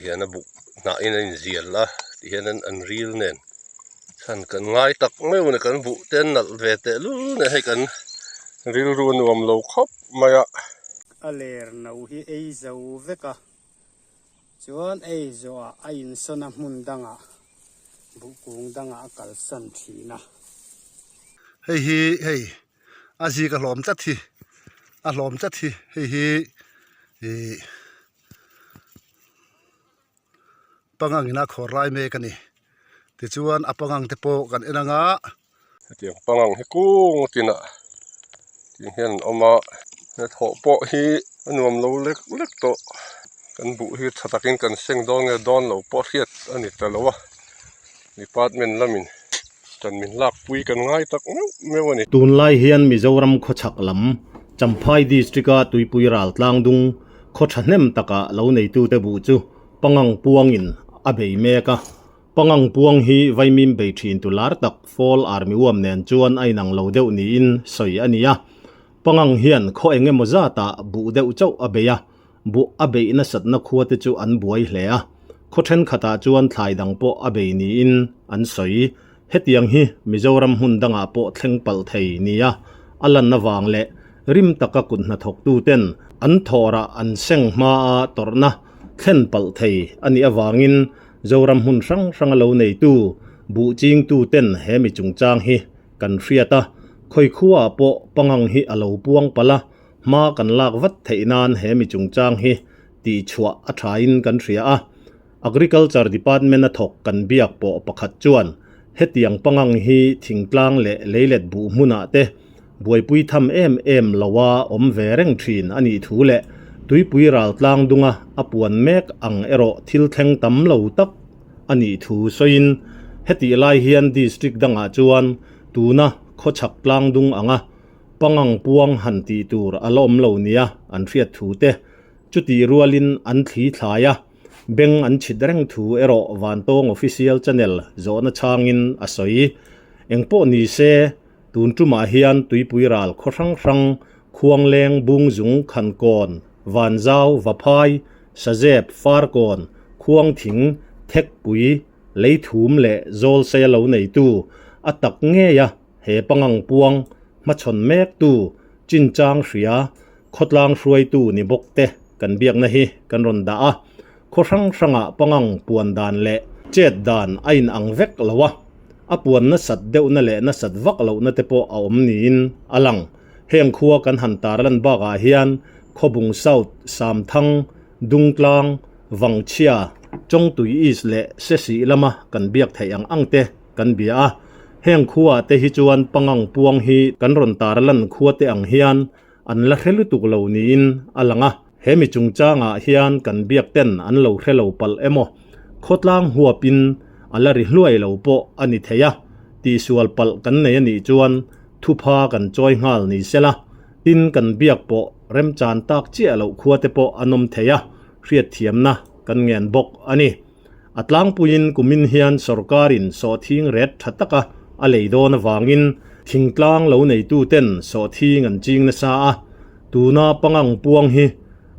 Hian a buk hnah in a inzial a tihian an ril nen chhan kan ngai tak meuh a ni kan buh te an nalh ve teh lul nen hei kan rilru a nuam lo khawp mai a. A ler no hi ei zo vek a, chuan ei zawhah a insawn a hmun dangah buh kung dangah a kalsan thin a. Hei hi hei a zik a hlawm tlat hi a hlawm tlat hi hei hi ihh. Pangang ina khawr lai mek a ni. Tichuan a pangang te pawh kan en anga. Hetiang pangang hi kung tinah tih hian an awm a, hnathawh pawh hi a nuam lo lek lek tawh. Kan buh hi tha takin kan seng dawn nge dawn lo pawh hriat a ni ta lo a, department lamin tan min lakpui kan ngai tak meuh meuh a ni. Tunlai hian Mizoram khawchhak lam Champhai District-a Tuipui ral tlangdung Khaw thahnem takah lo neitute buh chu Pangang puangin a bei mek a. Pangang puang hi vaimim bei thin tu lar tak Fall Army Worm nen chuan a inang lo deuh niin sawi a ni a. Pangang hian khaw eng emaw zatah buh deuh chauh a bei a, buh a beih nasatna khua te chu an buai hle a. Khaw thenkhatah chuan thlai dang pawh a bei niin an sawi. Hetiang hi Mizoram hmun dangah pawh thleng palh thei nia a lan avang leh rim taka kut hnathawktuten an thawhrah an seng hmaa tawrhna thlen palh thei a nih avangin Zoram hmun hrang hranga lo neitu buh chingtuten he mi chungchang hi kan hriat a, khawikhuaah pawh pangang hi a lo puang palh a, hma kan lak vat theih nan he mi chungchang hi tihchhuah a thain kan hria a. Agriculture Department a thawk kan biak pawh pakhat chuan hetiang pangang hi thingtlang leh leilet buh hmunah te buaipui tham em em loa awm ve reng thin a nih thu leh tuipui ral tlang dunga a puan mek ang erawh thil thleng tam lo tak a nih thu sawiin hetih lai hian district dangah chuan tuna khawchhak tlang dung anga pangang puang han tih tur a la awm lo nia an hriat thu te chutih rualin an thli thlai a. Beng an chhit reng thu erawh Vantawng Official Channel zawhna chhangin a sawi. Engpawh ni se, tun tumah hian Tuipui ral khaw hrang hrang, Khuangleng, Bungzung, Khankawn, Vanzau, Vaphai, Sazep, Farkawn, Khuangthing, Thekpui, Leithum leh Zawlseia lo neitu a tak ngeia he pangang puang hmachhawn mektu chinchang hria Khawtlang hruaitu ni bawk te kan biakna hi kan rawn dah a, khaw hrang hrangah pangang puan dan leh chet dan a inang vek lo a, a puan nasat deuhna leh nasat vak lohna te pawh a awm niin a lang. Heng khua kan han tarlan bakah hian Khawbung South, Samthang, Dungtlang, Vangchhia, Chawngtui East leh Sesih lama kan biak theih ang ang te kan bia a. Heng khuaah te hi chuan pangang puang hi kan rawn tarlan khua te ang hian An la hre lutuk lo niin a lang a, he mi chungchangah hian kan biak ten an lo hre lo palh emaw, khawtlang huapin a la ri hluai lo pawh a ni thei a, tihsual palh kan nei a nih chuan thupha kan chawi nghal ni sela, tin kan biak pawh remchan tak chiah loh khua te pawh an awm thei a, hriatthiamna kan ngen bawk a ni. A tlangpuiin kumin hian sorkarin sawhthing ret tha taka a lei dawn avangin thingtlang lo neituten sawhthing an ching nasa a, tuna pangang puang hi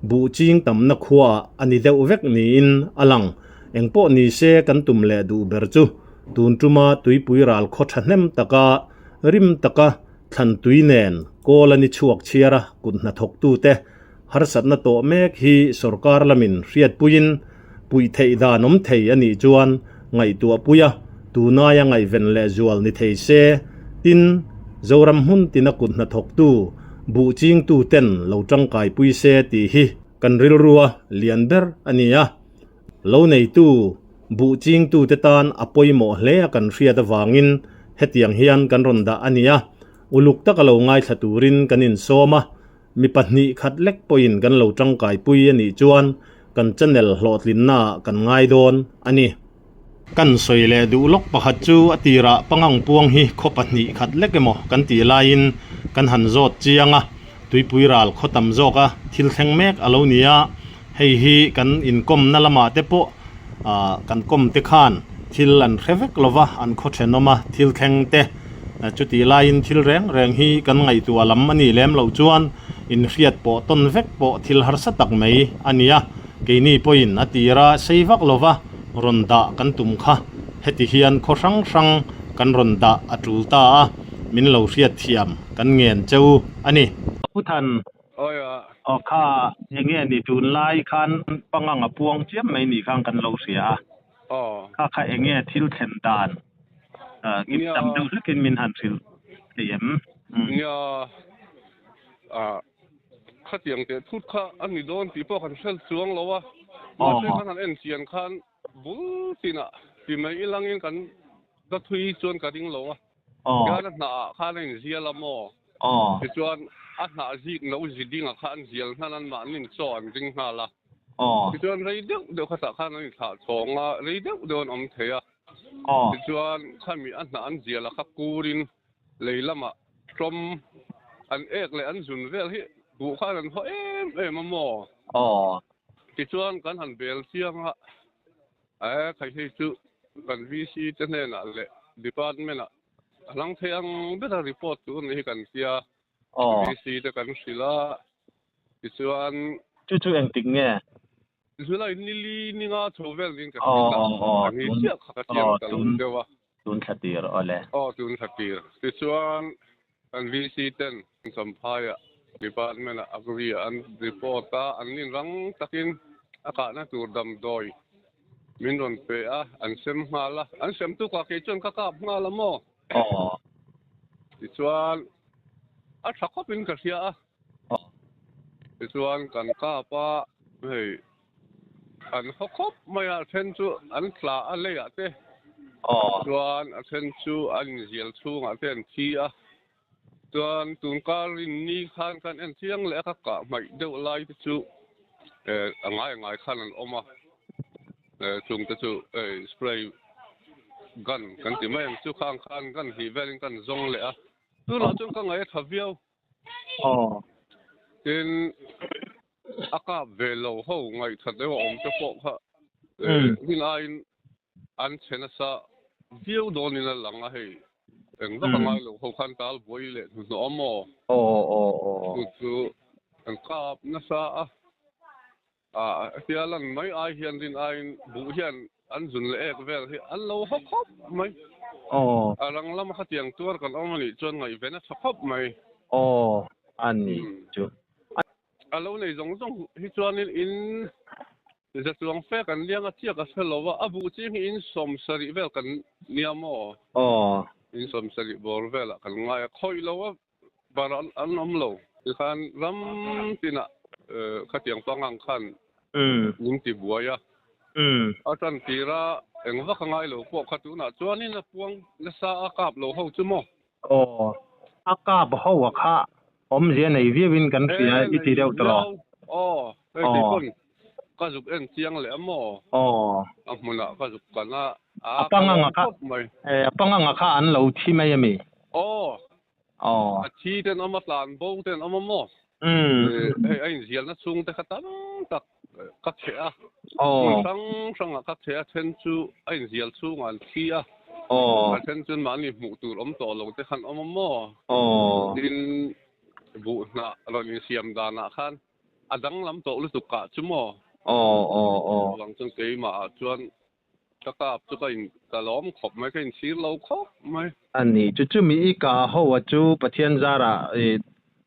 buh ching tamna khuaah a ni deuh vek niin a lang. Engpawh ni se kan tum leh duh ber chu tun tuma tuipui ral khaw thahnem taka rim taka thlan tui nen kawl a ni chhuak chhiar a kut hnathawktute Harsatna tawh mek hi sorkar lamin hriatpuiin puih theih dan awm thei a nih chuan ngaihtuah pui a, tunaia ngaihven leh zual ni thei se, tin, Zoram hmun tina kut hnathawktu, buh chingtu ten lo tangkaipui se tih hi kan rilrua lian ber a ni a. Lo neitu, buh chingtute tan a pawimawh hle a kan hriat avangin hetiang hian kan rawn dah a ni a, uluk taka lo ngaithla turin kan insawm a. Mi pahnih khat lek pawhin kan lo tangkaipui a nih chuan kan channel hlawhtlinnaah kan ngai dawn a ni. Kan sawi leh duh lawk pakhat chu a tirah pangang puang hi khaw pahnih khat lek emaw kan tih laiin kan han zawt chiang a, tuipui ral khaw tam zawka thil thleng mek a lo ni a, hei hi kan inkawmna lamah te pawh kan kawm te khan thil an hre vek lova an khaw thenawm a thil thleng te chutih laiin thil reng reng hi kan ngaihtuah lam a nih lem loh chuan inhriat pawh tawn vek pawh thil harsa tak mai a ni a. Keini pawhin a tira sei vak lova rawn dah kan tum kha heti hian khaw hrang hrang kan rawn dah a tul ta a, min lo hriat thiam kan ngen cheu a ni. Pu Than, aw kha enge ni tunlai khan pangang a puang chiam mai ni khan kan lo hria a, kha kha enge thil thlen dan ngim tam deuh hlekin min han hrilh thei em? Nia, Khatiang teh thut kha a ni dawn tih pawh kan hre chuang lo a, mahse kan han en chian khan bul tinah ti mai ilangin kan ka thui chuan ka ring lo a, tihian a hnah ah khan a inzial a maw? Tichuan a hnah zik no zi dingah kha an zial hnan an mahnin chaw an ring nghal a, tichuan rei deuh deuh khatah khan an inthlah chhawng a, rei deuh deuh an awm thei a, tichuan khami a hnah an zial a kha kurin lei lamah Tlawm an ek leh an zun vel hi buh khan an haw em em a maw? Aw. Tichuan kan han bel chiang a, e khai hei chu kan VC te hnenah leh department ah a lang thei ang bera report tur ni hi kan tia, VC te kan hrilh a, tichuan. Chu chu engtik nge? July nili ninga chho vel niin ka hrilh a, a ni chiah kha ka chiang ta lo deuh a. Tun thla tir aw le. Aw tun thla tir. Tichuan kan VC ten Champhaiah department ah Agri ah an report a, an nin rang takin a kahna tur damdawi min rawn pe a, an sem nghal a. An sem tukah kei chuan ka kap nghal a maw? Aw. Tichuan a tha khawpin ka hria a. Tichuan kan kap a, hei An haw khawp mai a, a then chu an tla a leiah te chuan a then chu an inzial chhungah te an thi a. Chuan tunkar rinni khan kan en chiang leh a, ka kah hmaih deuh lai te chu a ngai ngai khan an awm a, chung te chu spray gun kan ti mai ang chu khang khan gun hnih velin kan zawng leh a, tunah chuan ka ngaih a tha viau. Tin. A kap ve lo ho ngaihthat deuh a awm te pawh kha hun aiin an chhe nasa viau dawnin a lang a hei. Eng vak a ngai lo ho khan tal buai leh hnuhnawh a maw? Chu chu an kap nasa a, hetia lan mai ai hian rin aiin buh hian an zun leh ek vel hi an lo haw khawp mai. A rang lama khatiang tuar kan awm anih chuan ngaihve nasa khawp mai. Aw a ni chu. A lo nei zawng zawng hi chuanin in za chuang fe kan liang a chiak a hre lo a, a buh ching hi in sawmsarih vel kan nia maw? Aw. In sawmsarih bawr velah kan ngai a, khawih lo a bar an awm lo. Tikhan ram tinah khatiang pangang khan min ti buai a, a tan tira eng vak a ngai lo pawh kha tunah chuanin a puang nasa a kap lo ho chu maw? Aw, a kap ho a kha awmzia nei viau in kan hria i ti deuh tawh. Aw, hei kei pawn ka zuk en chiang leh a maw? Aw. A hmunah ka zuk kan a, a pangang a kha, a pangang a kha an lo thi mai a mi? Aw. Aw. A thi ten awm a, tlan bo ten awm a maw? Hei a inzialna chhung te kha tam tak ka cheh a, hmun hrang hrangah ka cheh a, then chu a inzial chhungah an thi a, a then chuan mahni hmuh tur awm tawh lo te khan awm a maw? Tin, buh hnah rawn insiam danah khan a danglam tawh lutuk kah chu maw? Chuvang chuan keimah ah chuan Ka kap chu ka in ka lawm khawp mai, ka inchhir lo khawp mai. A ni, chu chu mi i ka ho a chu Pathian zarah i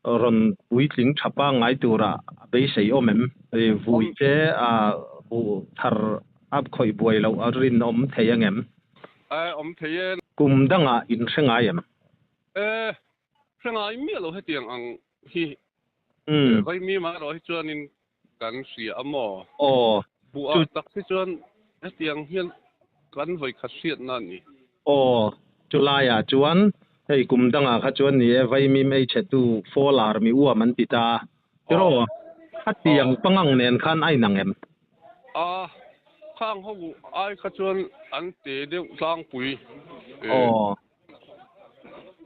rawn puitling tha pangngai tura a beisei awm em? I vui che a buh thar a khawih buai loh a rinawm thei angem? E, awm thei e. Kum dangah in hre ngai em? E, hre ngai miah lo hetiang ang hi. Vaimi mah erawh hi chuanin Kan hria a maw? Aw. Buh ah tak hi chuan hetiang hian kan vawikhat hriatna a ni. Aw. Chulaiah chuan hei kum dangah kha chuan ni e, vaimim ei chhetu Fall Army uam an ti ta. Tiraw? Khatiang pangang nen khan a inang em? A, khang ho ai kha chuan an te deuh tlangpui. Aw.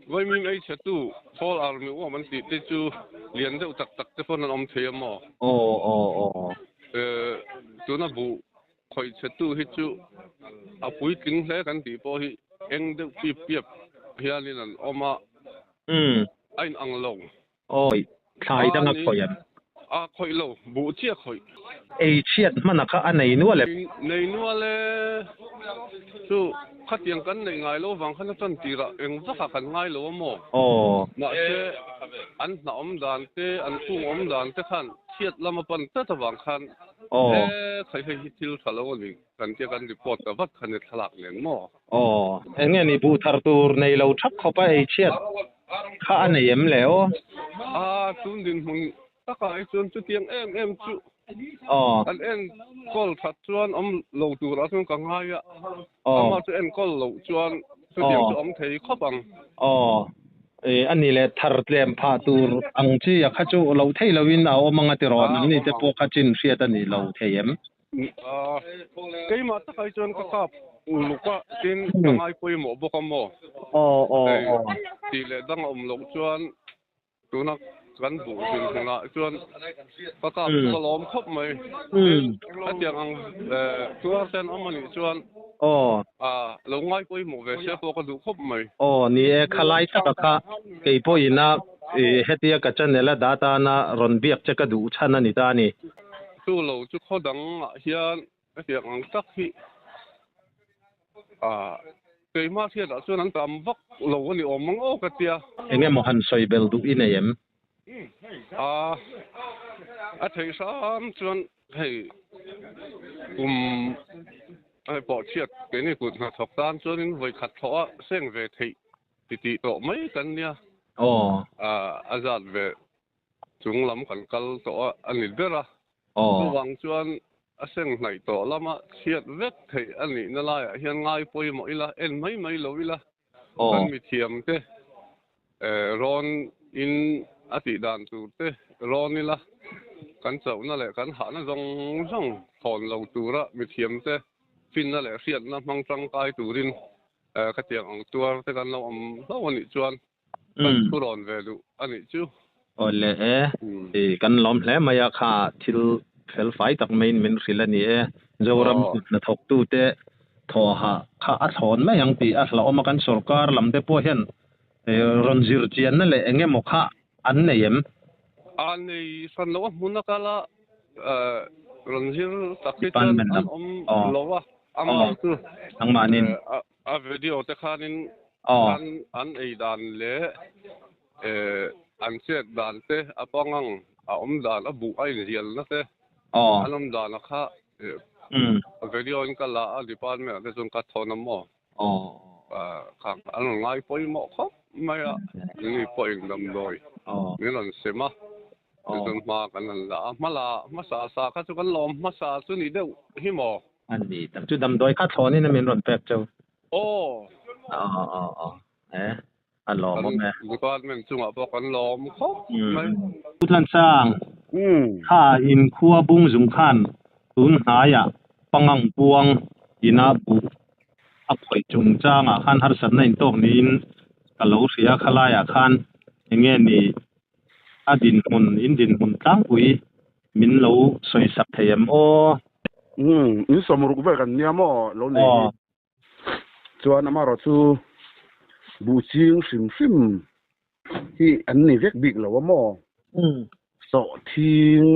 Vaimim ei chhetu Fall Army uam an tih te chu lian deuh tak tak te pawn an awm thei a maw? Aw aw aw. Tuna buh khawih chhetu hi chu a puitling hle kan tih pawh hi eng deuh pip piap hianin an awm a, a inang lo. Awi, thlai dang a khawih em? A khawih lo, buh chiah khawih. ei chhiat hman a kha a nei nual em? Nei nual e, chu khatiang kan neih ngai lo vang khan a tan tirah eng vakah kan ngai lo a maw? Aw. Mahse, an hna awm dan te, an kung awm dan te khan chhiat lama pan tlat avang khan he khai hei hi thil tha lo a ni kan tia kan report ta vat khan i thlalak nen maw? Aw, eng nge ni buh thar tur nei lo thap khawp a ei chhiat kha a nei em le aw? A, tun dinhmun takah hi chuan chutiang em em chu an enkawl that chuan awm lo turah chuan ka ngai a, amah chu enkawl loh chuan chutiang chu awm thei khawp ang. Aw, a ni leh thar tlem phah tur ang chi a kha chu lo thei loin a awm ang a tiraw, nangni te pawh kha chin hriat a ni lo thei em? Keimah takah hi chuan ka kap uluk a, tin ka ngai pawimawh bawk a maw? Hei tih leh dang a awm loh chuan tuna kan buh zin hunah chuan ka kap chu ka lawm khawp mai. Tin, hetiang ang tuar ten awm a nih chuan lo ngai pawimawh ve se pawh ka duh khawp mai. Aw ni e, khalai taka kha kei pawhin a hetia ka channel a data na rawn biak che ka duh chhan a ni ta a ni. Chu lo chu khaw dangah hian hetiang ang tak hi keimah hriatah chuan an tam vak lo a ni awm ang aw ka tia. Eng emaw han sawi bel duh i nei em? A theih hram chuan hei kum hei pawh chhiat keini kut hnathawk tan chuanin vawikhat thlawh a seng ve theih titih tawh mai kan nia. A zat ve Chung lam kan kal tawh a, a ni ber a. Chuvang chuan a seng hnaih tawh lama chhiat vek theih a nihna laiah hian ngai pawimawh ila, en mai mai lo ila, kan mithiamte rawn in a tih dan tur te rawn ila, kan chauhna leh kan hahna zawng zawng thawn lo tura mithiamte finna leh hriatna hmang tangkai turin khatiang ang tuar te kan lo awm hlauh a nih chuan Kan thu rawn ve duh a nih chu. Aw le e, i kan lawm hle mai a, kha thil fel fai tak maiin min hrilh a ni e. Zoram kut hnathawktute thawha kha a thlawn mai ang tih a hlauhawm a, kan sorkar lam te pawh hian rawn zir chianna leh eng emaw kha an nei em? A nei hran lo a, hmun a kal a, rawn zir tak hi chuan an awm lo a, amah chu A video te khanin an an ei dan leh an chet dan te a pangang a awm dan a buh a inzialna te an awm dan a kha video in ka la a department ah te chuan ka thawn a maw kha an rawn ngai pawimawh khawp mai a ni pawhin damdawi min rawn sem a chuan hma kan han la a hma la hmasa sa kha chu kan lawm hmasa chu ni deuh hi maw. A ni tak chu damdawi kha thlawnin a min rawn pek cheu. Aw. Aw aw aw e a lawmawm e. Department chungah pawh kan lawm khawp mai. Pu Tlansang, kha in khua bung zung khan tun hnaiah pangang puang ina buh a khawih chungchangah khan harsatna intawk niin ka lo hria khalaiah khan enge ni A dinhmun, in dinhmun tlangpui min lo sawi sak thei em aw? Umm, in sawmruk vel kan nia maw lo nei hi. Chuan amaherawh chu buh ching hrim hrim hi an nei vek bik lo a maw? Sawhthing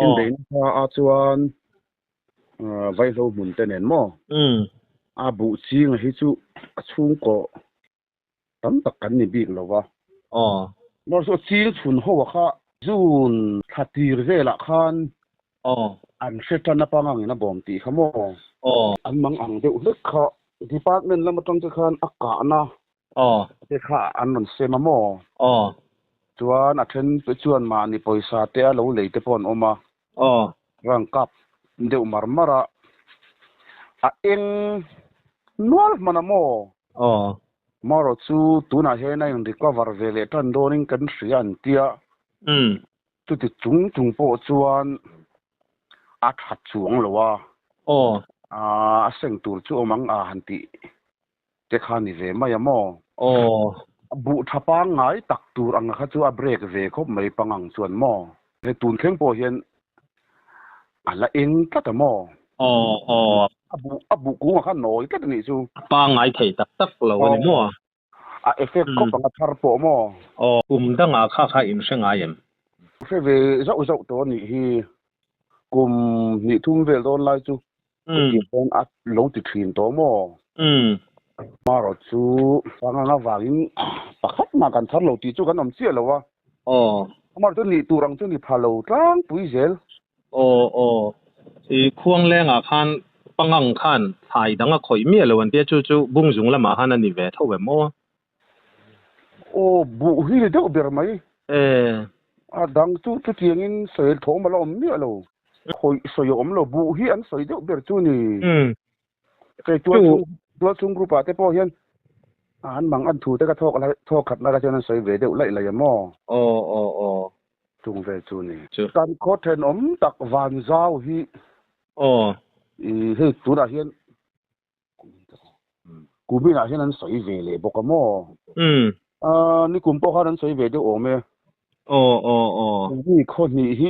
inbeihna hma a chuan vaihlo hmun te nen maw? A buh ching hi chu a chhungkaw tam tak kan ni bik lo va. Aw. Mawrhsawh ching chhun ho a kha June thla tir velah khan Aw. an hre tan a pangang in a bawm tih kha maw? Aw. An mang ang deuh hlek kha department lam atang te khan a kahna Aw. te kha an rawn sem a maw? Aw. Chuan a then te chuan mahni pawisa te a lo lei te pawh an awm a. Aw. Rang kap deuh mar mar a, a eng nual hman a maw? Aw. Marawh chu tunah hian a in recover ve leh tan dawnin kan hria an tia. Umm. Chuti chung chung pawh chuan a that chuang lo a. Aw. A seng tur chu awm ang a han tih te kha ni ve mai a maw? Aw. Buh tha pangngai tak tur ang kha chu a break ve khawp mai pangang chuan maw? He tun thleng pawh hian a la eng tlat a maw? Aw aw. A buh a buh kung ah khan nawi tlat a nih chu. A pangngai thei tak tak lo a ni maw? A effect khawp ang a thar pawh maw? Aw. Kum dangah kha kha in hre ngai em? Hre ve zauh zauh tawh a nih hi. Kum hnih thum vel dawn lai chu chutiang chuan a lo ti thin tawh maw? Marawh chu pangang avangin pakhat mah kan thar lo tih chu kan awm chiah lo a. Amarawh chu nih tur ang chu ni pha lo tlangpui zel. Aw aw. I khuang lengah khan pangang khan thlai dang a khawih miah lo an tia chu chu bungzung lamah khan a ni ve tho em aw? Aw, buh hi ni deuh ber mai. A dang chu chutiangin sawi thawm a la awm miah lo. Khawih sawi a awm lo, buh hi an sawi deuh ber chu ni. Kei tual chung group ah te pawh hian an mang an thu te ka thawk lai thawk khat lai chuan an sawi ve deuh laih laih a maw? Aw aw aw. Chung vel chu ni. Kan khaw thenawm tak Vanzau hi. Aw. I hei tunah hian Kuminah hian an sawi ve leh bawk a maw? Nikum pawh khan an sawi ve deuh awm e. Aw aw aw. Mi khaw hnih hi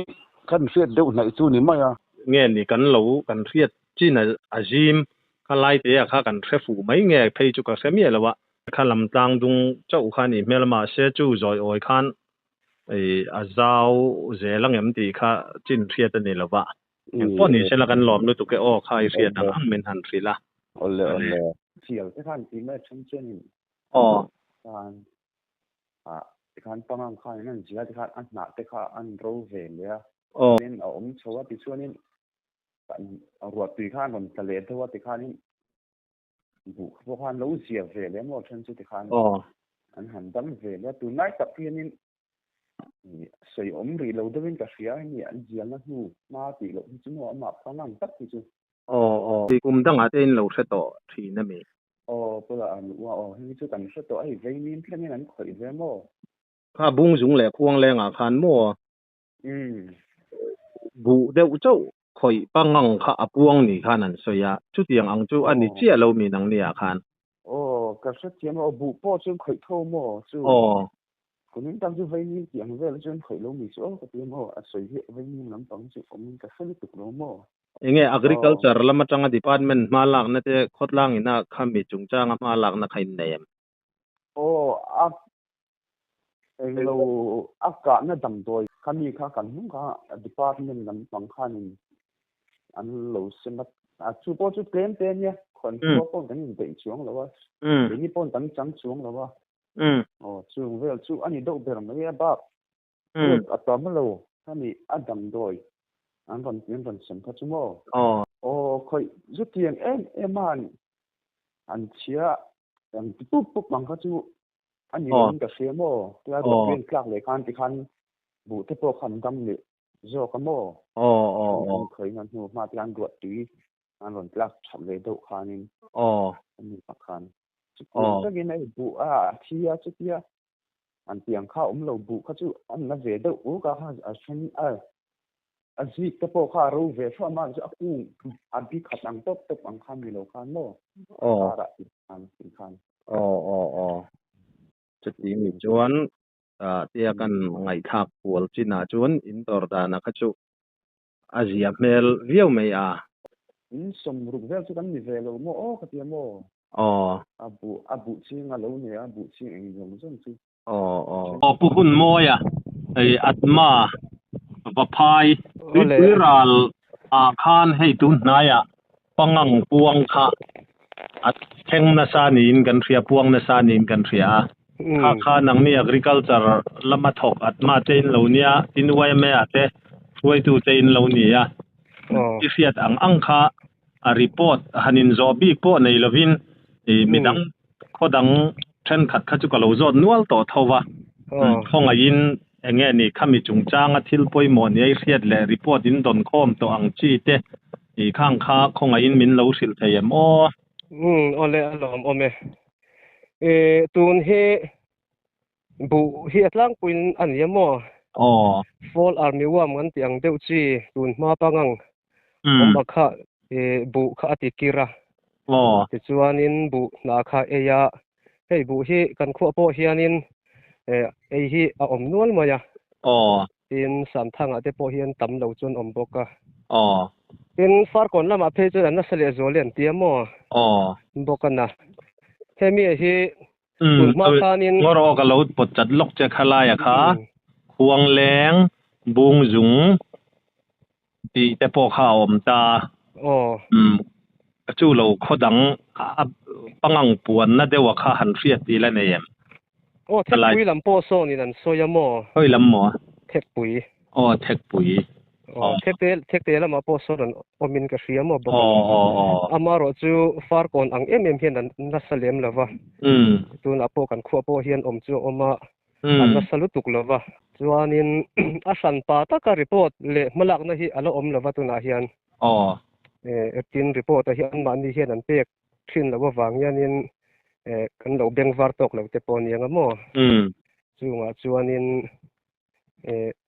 kan hriat deuh hnaih chu ni mai a. Nge ni kan lo kan hriat chin a zim kha lai te ah kha kan hre fuh mai nge phei chu ka hre miah lo a. Kha lam tlang dung chauh kha a nih hmel a mahse chu zawi awi khan a zau zel ang em tih kha chin hriat a ni lo va. Eng pawh ni sela kan lawm lutuk e aw kha i hriat ang ang min han hrilh a. Awle awle. Fial te khan tih mai then chuan in Aw. Khan ah tikhan pangang khan in an zia tikhan a hnah te kha an ro ve leh a. Aw. Tin a awm chho a tichuan in ruahtui kha an rawn tla leh deuh a tikhan in buh pawh khan lo zia ve leh maw then chu tikhan Aw. an han dam ve leh a tunlai tak hian in Sawi awm rih lo deuhin ka hria a ni, an zialna hnu hma tih loh hi chu maw amah phang ang tak hi chu. Aw aw, kum dangah te in lo hre tawh thin a mi? Aw, pawlah an ua aw, hei chu kan hre tawh a, hei veimin thlengin an khawih ve maw? Kha bung zung leh khuang lengah khan maw? Umm. Buh deuh chauh khawih pangang kha a puang ni khan an sawi a, chutiang ang chu a ni chiah lo mi nang nia khan. Aw, ka hrethiam a, aw buh pawh chu an khawih tho maw chu? Aw. Kumin tak chu Vaimim tih ang vel chuan khawih lo mi chu aw ka ti a maw, a sawi hi Vaimim lampang chu awmin ka hre lutuk lo maw. Enge Agriculture lam atanga department hma lakna te khawtlang ina khami chungchanga hma lakna kha in nei em? Aw, a englo a kahna damdawi khami kha kan hnung kha department lampang khanin an lo sem a, a chu pawh chu tlem te ania, khawn khua pawh kan inbeih chuang lo a, keini pawh kan chang chuang lo a. Aw chung vel chu a ni deuh ber mai a bak pek a tam lo khami a damdawi an rawn an rawn sem kha chu maw. Aw khawih zutiang em em a an chhia an ti pup pup ang kha chu a ni lo in ka hria maw tia ruah pen tlak leh khan tikhan buh te pawh khan dam leh zawk a maw. An khawih an hnu hma tikhan ruah tui an rawn tlak that ve deuh khanin a ni pak khan. Chutiang takin hei buh a a thi a chutia an tiang kha awm lo buh kha chu an la ve deuh uk a kha a then a a zik te pawh kha a ro ve hruam a chu a kung a bi khat ang tawp tawp ang kha ni lo khan maw karah tih khan tih khan. Aw aw aw chuti ni chuan tia kan ngaihthlak kual chinah chuan in dawr dana kha chu A zia hmel viau mai a. In sawmruk vel chu kan ni ve lo maw aw ka ti a maw? Aw. A buh a buh ching a lo nei a, buh ching eng zawng zawng chu. Aw aw. Aw Pu Hunmawia hei Atma Vaphai Tuipui ral ah khan hei tun hnaiah Pangang puang kha a thleng nasa niin kan hria, puang nasa niin kan hria a. Kha kha nangni agriculture lama thawk atma te in lo nia, tin yma ah te hruaitu te in lo ni a. I hriat ang ang kha a report han inzawh bik pawh nei lovin i midang khaw dang thenkhat kha chu ka lo zawt nual tawh tho va. Khawngaihin eng nge ni khami chungchanga thil pawimawh ni a i hriat leh report in dawn khawm tawh ang chi te i khang kha khawngaihin min lo hrilh thei em aw? Umm awle a lawm awm e. E tun hi buh hi a tlangpuiin a ni a maw? Aw. Fall army worm kan tih ang deuh chi tun hma pangang awm a kha e buh kha a ti kir a. Aw. Tichuanin buh hna kha ei a, hei buh hi kan khuah pawh hianin e ei hi a awm nual mai a. Aw. Tin Samthangah te pawh hian tam lo chuan awm bawk a. Aw. Tin Farkawn lamah phei chuan an nasa leh zual e an ti a maw? Aw. Bawk a na. Hemi hi tun hma khanin. Ngawr aw ka lo pawt chat lawk che kha laia kha Khuangleng, Bungzung. Tih te pawh kha a awm ta. Aw. Umm chu lo khaw dang a pangang puanna deuha kha han hriat ti la nei em? Aw Thekpui lam pawh sawnin an sawi a maw? Khawi lam maw? Thekpui. Aw Thekpui. Aw Thekte Thekte lamah pawh sawn an awmin ka hria maw bawk a. Aw aw aw. Amaherawh chu Farkawn ang em em hian an nasa lem lo va. Tunah pawh kan khuah pawh hian awm chu a awm a, a nasa lutuk lo va. Chuanin a hranpa taka report leh hmalakna hi a la awm lo va tunah hian. Aw. Tin report-a hi anmahni hian an pek thin loh avang hianin kan lo bengvar tawk lo te pawh a ni ang a maw? Chungah chuanin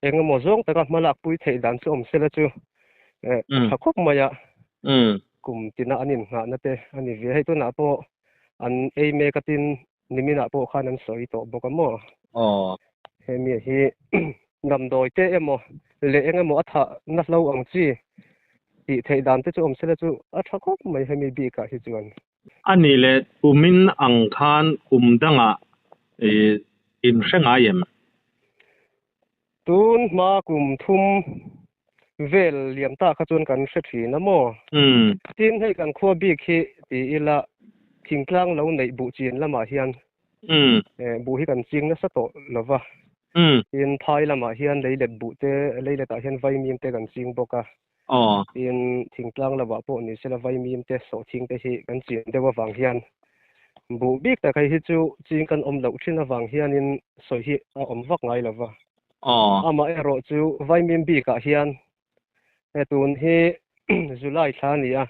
eng emaw zawng taka hmalak pui theih dan chu awm sela chu a tha khawp mai a. Kum tina an innghahna te a ni ve. Hei tunah pawh an ei mek a tin Niminah pawh khan an sawi tawh bawk a maw? Aw. Hemi hi damdawi te emaw leh eng emaw a thah na hlo ang chi tih theih dan te chu awm sela chu a tha khawp mai hemi bikah hi chuan. A nih leh kumin ang khan kum dangah in hre ngai em? Tun hma kum thum vel liam ta kha chuan kan hre thin a maw? Tin, hei kan khua bik hi ti ila thingtlang lo neih buh chin lamah hian buh hi kan ching nasa tawh lo va. Tin, phai lamah hian leilet buh te, leiletah hian vaimim te kan ching bawk a. Tin, thingtlang lovah pawh ni sela vaimim te, sawhthing te hi kan chin deuh avang hian buh bik tak hei hi chu ching kan awm loh thin avang hianin sawi hi a awm vak ngai lo va. Amaherawh chu vaimim bikah hian he tun hi July thla a ni a,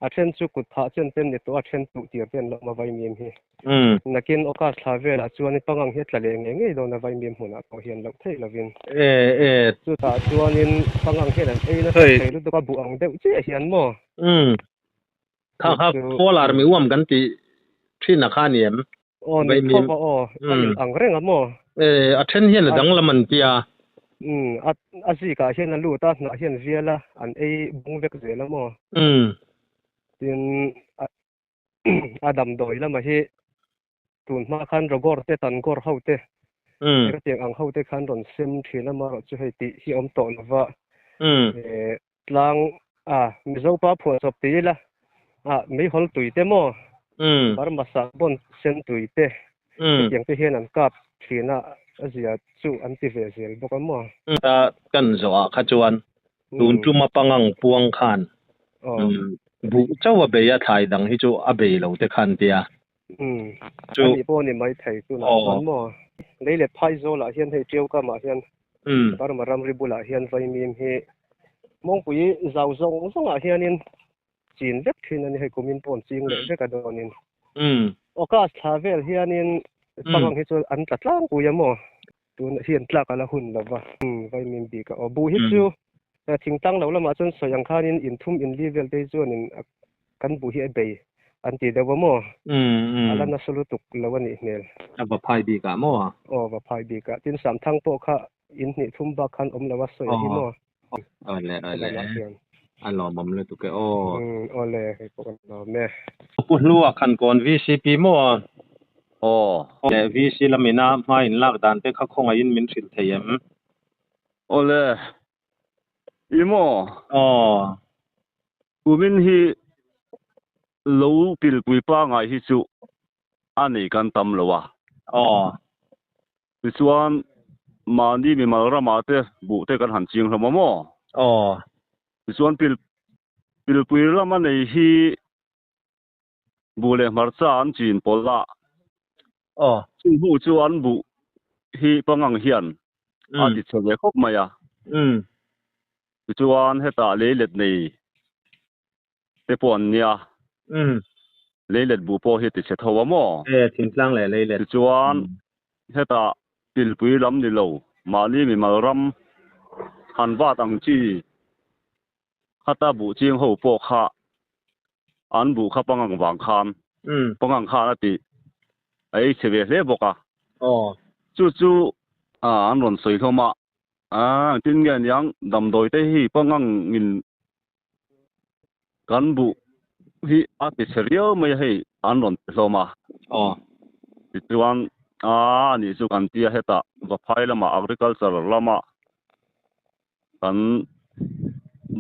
a then chu kut phah chen ten ni tawh a then tuh tir te an lo awm a vaimim hi. Nakin August thla velah chuan pangang hi a tla leh ngei ngei dawn a vaimim hmunah pawh hian loh theih lovin. Chutah chuanin pangang hian an ei nasa thei lutuk a buh ang deuh chiah hian maw? Kha kha Polar mi uam kan tih thin a kha a ni em? Aw ni tho va aw, a in ang reng a maw? A then hian a danglam an tia. A zikah hian a lut a, hnah hian vial a, an ei bung vek zel a maw? Tin a damdawi lamah hi tun hma khan Rogor te Tangor ho te hetiang ang ho te khan rawn sem thin a marawh chu hei tih hi awm tawh lova tlang a Mizo pa phuahchawp ti ila a meihawl tui te maw Burma sahbawn sen tui te hetiang te hian an kap thin a a zia chu an ti ve zel bawk a maw. Ta kan zawhah kha chuan Tun tuma pangang puang khan buh chauh a bei a, thlai dang hi chu a bei lo te khan tia. Chu. Ani pawh ni mai thei tunah chuan maw. Lei leh phai zawlah hian hei Tiau kamah hian Burma ramri bulah hian vaimim hi mawngpui zau zawng zawngah hianin chin vek thin a ni hei kumin pawh an ching leh vek a dawnin. August thla vel hianin pangang hi chu an tla tlangpui a maw. Tun hian tlak a la hun lo va, vaimin bik a aw. Buh hi chu thingtlang lo lamah chuan sawi ang khanin in thum in li vel te hi chuanin kan buh hi a bei an ti deuh a maw? A la nasa lutuk lo a nih hmel. A va phai bik ah maw? Aw, va phai bik ah. Tin Samthang pawh kha in hnih thum bak khan awm lo a sawi a hi maw? Awle awle a lawmawm lutuk e aw. Awle hei pawh kan lawm e. Pu Hlua khan kawn VCP maw? Aw. Leh VC lamina hma in lak dan te kha khawngaihin min hrilh thei em? Awle i maw? Aw. Kumin hi lo pilpui pangai hi chu a nei kan tam lo a. Aw. Tichuan, mahni mimal ramah te buh te kan han ching hlawm a maw? Aw. Tichuan, pil pilpui rama nei hi buh leh hmarcha an chin pawlh a. Aw. Chung hnu chu an buh hi pangang hian a ti chhe ve khawp mai a. Tichuan, hetah leilet nei te pawh an nia. Leilet buh pawh hi ti chhe tho a maw? E, thingtlang leh leilet. Tichuan, hetah pilpui lam ni lo, mahni mimal ram han vat ang chi khata buh ching ho pawh kha an buh kha pangang vang khan, pangang khan a ti a ei chhe ve hle bawk a. Chu chu an rawn sawi hlawm a, engtin nge niang damdawi te hi pangang in Kan buh hi a ti chhe riau mai a hei an rawn ti hlawm a. Aw. Tichuan a anih chu kan tia hetah Vaphai lamah agriculture lama kan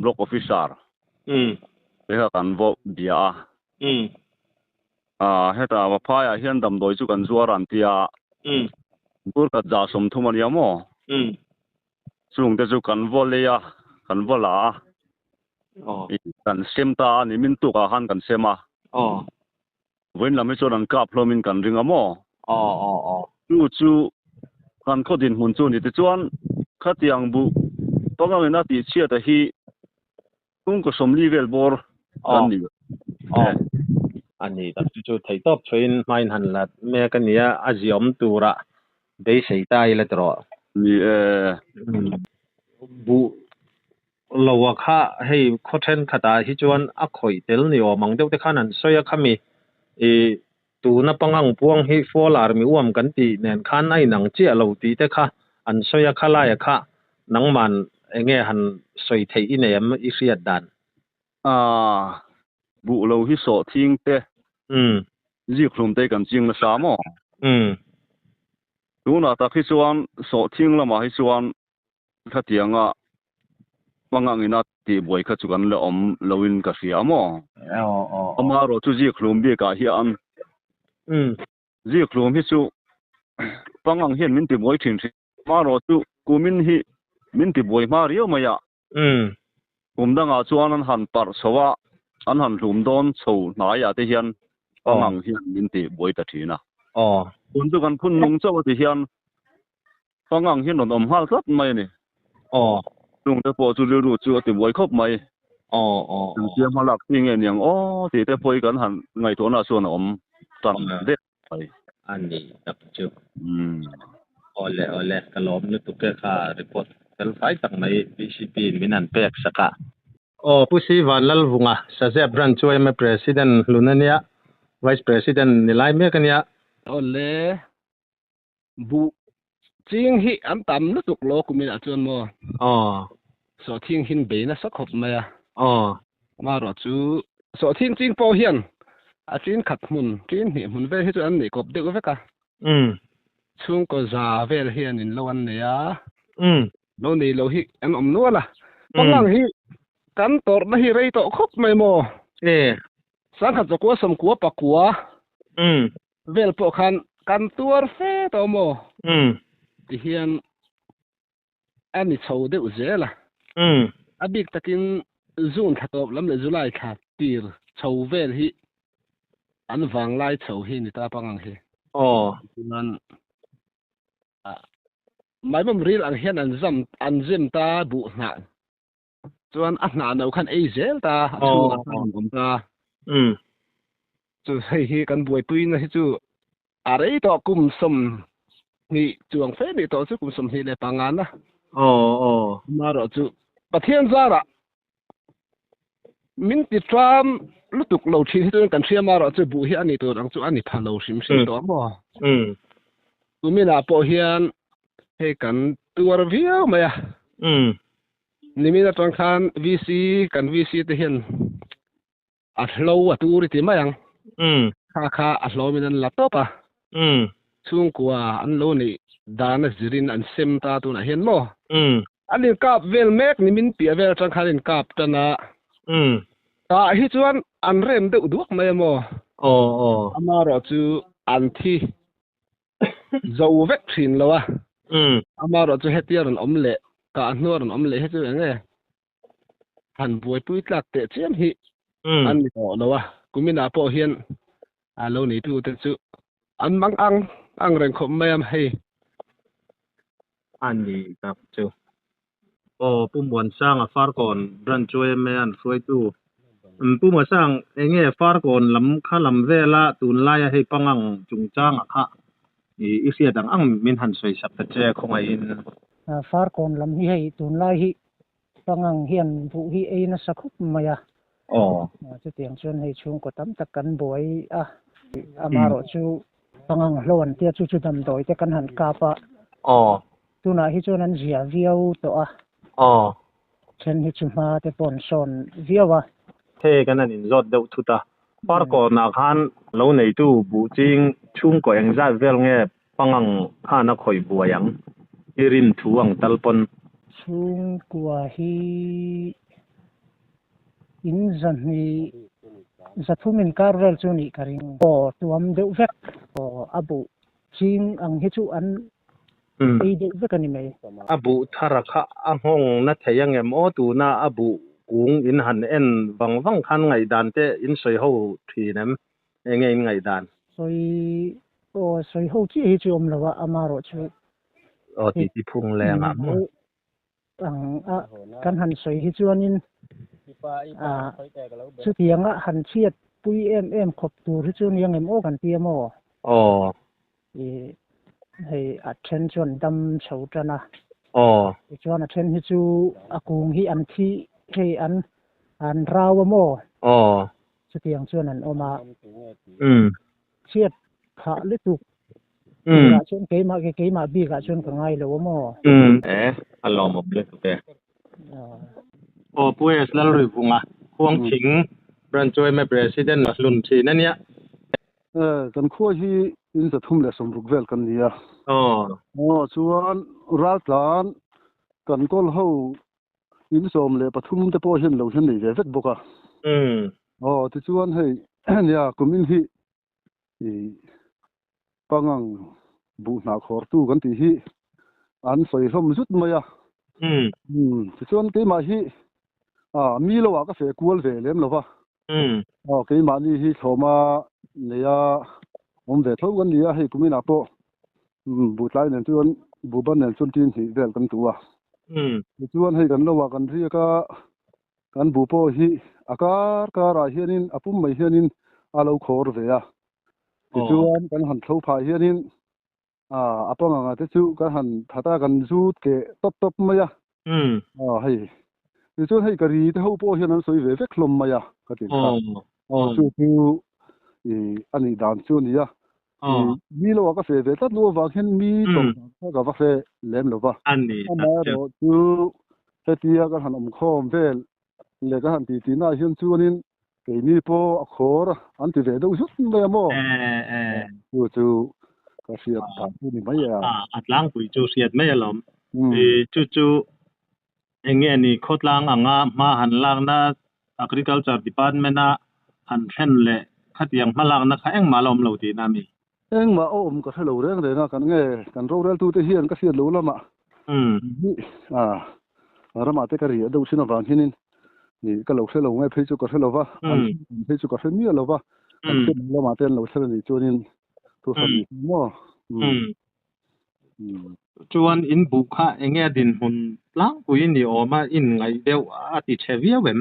Block Officer te kha kan vaw bia a. Heta Vaphaiah hian damdawi chu kan zuar an tia. Bur khat za 30 a nia maw? Chungte chu kan vaw lei a, kan vaw la a. Kan sem ta a ni, min tukah khan kan sem a. Vawiin lam hi chuan an kap hlawmin kan ring a maw? Chu chu kan khaw dinhmun chu a ni. Tichuan, khatiang buh pangangin a tihchhiata hi chhungkaw 40 vel bawr kan ni. A ni tak chu chu theihtawp chhuahin hmain han la mek a nia, a ziawm tura beisei ta ila tawh. Ni e. Buh lo a kha hei khaw thenkhatah hi chuan a khawih tel ni awm ang deuh te khan an sawi a khami ih tuna pangang puang hi fall army uam kan tih nen khan a inang chiah lo tih te kha an sawi a khalaia kha nangman enge han sawi theih i nei em i hriat dan. Buh lo hi sawh thing te zik hlum te kan ching nasa maw? Tunah tak hi chuan sawh thing lamah hi chuan khatianga pangangin a tihbuai kha chu kan la awm loin ka hria maw? Amaherawh chu zik hlum bikah hian zik hlum hi chu pangang hian min tibuai thin hrim. Amaherawh chu kumin hi min tibuai hma riau mai a. Kum dangah chuan an han parh chho a, an han hlum dawn chho hnaiah te hian pangang hian min tibuai ta thin a. Tun chu kan phun nung chauh a ti hian pangang hian rawn awm nghal tlat mai a ni. Chungte pawh chu rilru chu a tibuai khawp mai. Engtia hma lak chi nge niang aw tih te pawh hi kan han ngaihtuahna chuan a awm tan deuh mai. A ni tak chu. Awle awle ka lawm lutuk e kha report fel fai tak mai BCP in min han pek sak a. Aw Pu Si Vanlalvunga Sazep Branch yma President hlun a nia, Vice President ni lai mek a nia. Awle buh ching hi an tam lutuk lo kumin ah chuan maw? Aw. Sawhthing hin bei nasa khawp mai a. Aw. Amaherawh chu sawhthing ching pawh hian a chin khat hmun, chin hnih hmun vel hi chu an neih kawp deuh vek a. Chhungkaw za vel hian in lo an nei a. Lo nei lo hi an awm nual a. Pangang hi kan tawrhna hi rei tawh khawp mai maw? E. Sangkhat zakua sawmkua pakua. Vel pawh khan kan tuar fe tawh maw? Ti hian a ni chho deuh zel a. A bik takin June thla tawp lam leh July thla tir chho vel hi an vanglai chho hi ni ta pangang hi. Chuan Maimawm ril ang hian an zam an zem ta buh hnah. Chuan a hnah no khan ei zel ta a chhungah khan an awm ta. Chu hei hi kan buaipuina hi chu a rei tawh kum 20 chuang fe nih tawh chu kum 25 na. Amaherawh chu Pathian zarah min ti tram lutuk lo thin hi chuan kan hria amaherawh chu buh hi a ni tur ang chu a ni pha lo hrim hrim tawh maw. Tuminah pawh hian hei kan tuar viau mai a. Nimin atang khan VC kan VC te hian a hlo a tur i ti mai ang. Kha kha a hlawmin an la tawp a. Chhungkua an lo neih dan a zirin an sem ta tunah hian maw. An inkap vel mek nimin piah vel atang khan an inkap tan a. Tah hi chuan an rem deuh duak mai a maw. Amaherawh chu an thi zo vek thin lo a. Amaherawh chu hetia rawn awm leh kah hnuah rawn awm leh hi chu eng nge han buaipui tlak teh chiam hi an ni tawh lo a. Kuminah pawh hian a lo neitute chu an mang ang ang reng khawp mai a hei. A ni tak chu. Aw Pu Muansanga Farkawn Branch yma an hruaitu. Pu Muansang enge Farkawn lam kha lam vela tunlaia hei pangang chungchanga kha i hriat ang ang min han sawi sak ta che khawngaihin. Farkawn lam hi hei tunlai hi pangang hian buh hi ei nasa khawp mai a. Chutiang chuan hei chhungkaw tam tak kan buai a. Amaherawh chu pangang hlo an tia chu chu damdawi te kan han kap a. Tunah hi chuan an zia viau tawh a. Then hi chu hma te pawh an sawn viau a. Hei kan han inzawt deuh thut a. Farkawnah khan lo neitu buh ching chhungkaw engzat vel nge pangang khan a khawih buai ang i rin thu ang tal pawn. Chhungkua hi. In zahnih zathum inkar vel chu nih ka ring. Aw tuam deuh vek. Aw a buh ching ang hi chu an ei deuh vek a ni mai. A buh thar a kha a nghawng na thei angem aw tuna a buh kung in han en vang vang khan ngaihdan te in sawi ho thin em? Enge in ngaihdan? Sawi aw sawi ho chiah hi chu awm lo a, amaherawhchu Aw tih ti phung leng ah maw? Ang a kan han sawi hi chuanin ah chutianga han chhiat pui em em khawp tur hi chu ni ang em aw kan ti a maw? Aw. I hei a then chuan dam chho tan a. Aw. Tichuan a then hi chu a kung hi an thi hei an an rau a maw? Aw. Chutiang chuan an awm a. Umm. Chhiat phah lutuk turah chuan keimah ke keimah bikah chuan ka ngai lo a maw? Umm e, a lawmawm lutuk e. Aw Pu S Lalrivunga, Khuangthing Branch yma President a hlun thin a nia. E, kan khua hi in 360 vel kan ni a. Aw. Aw chuan raltlan kan kawl ho in 13 te pawh hian lo hian nei ve vek bawk a. Umm. Aw tichuan hei nia kum in hi i pangang buh hnah khawrtu kan tih hi an sawi hlawm zut mai a. Umm. Tichuan keimah hi ah mi lo ah ka feh kual ve lem lo va. Umm. Aw keimahni hi thlawma nei a awm ve tho kan ni a, hei kuminah pawh buh tlai nen chuan buh ban nen chuan tin hnih vel kan tu a. Umm. Tichuan hei kan lo ah kan riak a, kan buh pawh hi a kar karah hianin a pum mai hianin a lo khawr ve a. Tichuan kan han thlo phah hianin a panganga te chu kan han that a, kan zut keh tawp tawp mai a. Umm. Hei tichuan hei ka ri te ho pawh hian an sawi ve vek hlawm mai a ka ti kha. Aw. Chu chu i a nih dan chu a ni a. Mi lo ah ka feh ve tlat lo avang hian mi tawrh dan kha ka va hre lem lo va. A ni tak chu. Amaherawh chu hetia kan han awmkhawm vel leh kan han titi naah hian chuanin keini pawh a khawr an ti ve deuh zut mai a maw? Chu chu ka hriat dan chu ni mai e a. A tlangpui chu hriat mai alawm. Chu chu eng nge ni khawtlang anga hma han lakna Agriculture Department a han thlen leh khatiang hma lakna kha engmah la awm lo tihna a mi? Engmah a awm ka hre lo reng reng a, kan nge kan roreltute hian ka hriat lo lamah hi a ramah te ka riah deuh thin avang hianin ka lo hre lo nge phei chu ka hre lo va, an phei chu ka hre miah lo va, kan hriat lo lamah te an lo thlen a nih chuanin thuhran ni maw? Chuan in buh kha eng nge dinhmun tlangpui ni awm a in ngaih deuh a ti chhe viau em?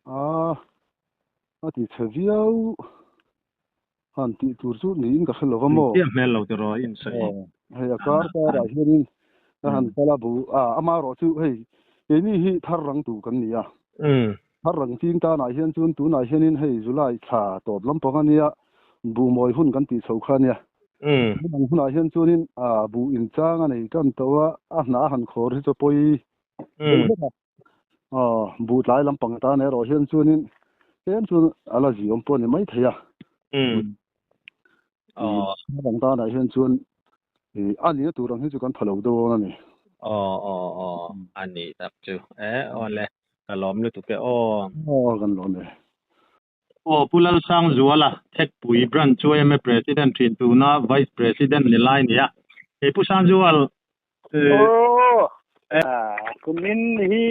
A, a ti chhe viau han tih tur chu niin ka hre lo va maw? Chiah hmel lo tiraw in sawi. Aw, hei a kar karah hianin ka han kal a buh a, amaherawh chu hei keini hi thar rang tur kan ni a. Thar rang ching tanah hian chuan tunah hianin hei July thla tawp lampang a nia, buh mawi hun kan tih chho kha a nia. Hmun hunah hian chuanin buh inchang a nei tan tawh a, a hnah a han khawr hi chu pawi deuh hlek a. Buh tlai lampang tan erawh hian chuanin tlem chuan a la ziawm pawh a ni maithei a. Hmun tanah hian chuan a nihna tur ang hi chu kan pha lo dawn a ni. Aw aw aw a nih tak chu e awle ka lawm lutuk e aw. Aw kan lawm e. Aw Pu Lalsangzuala, Thekpui Branch yma President thin tuna Vice President ni lai nia. Hei Pu Sangzual. Aw kumin hi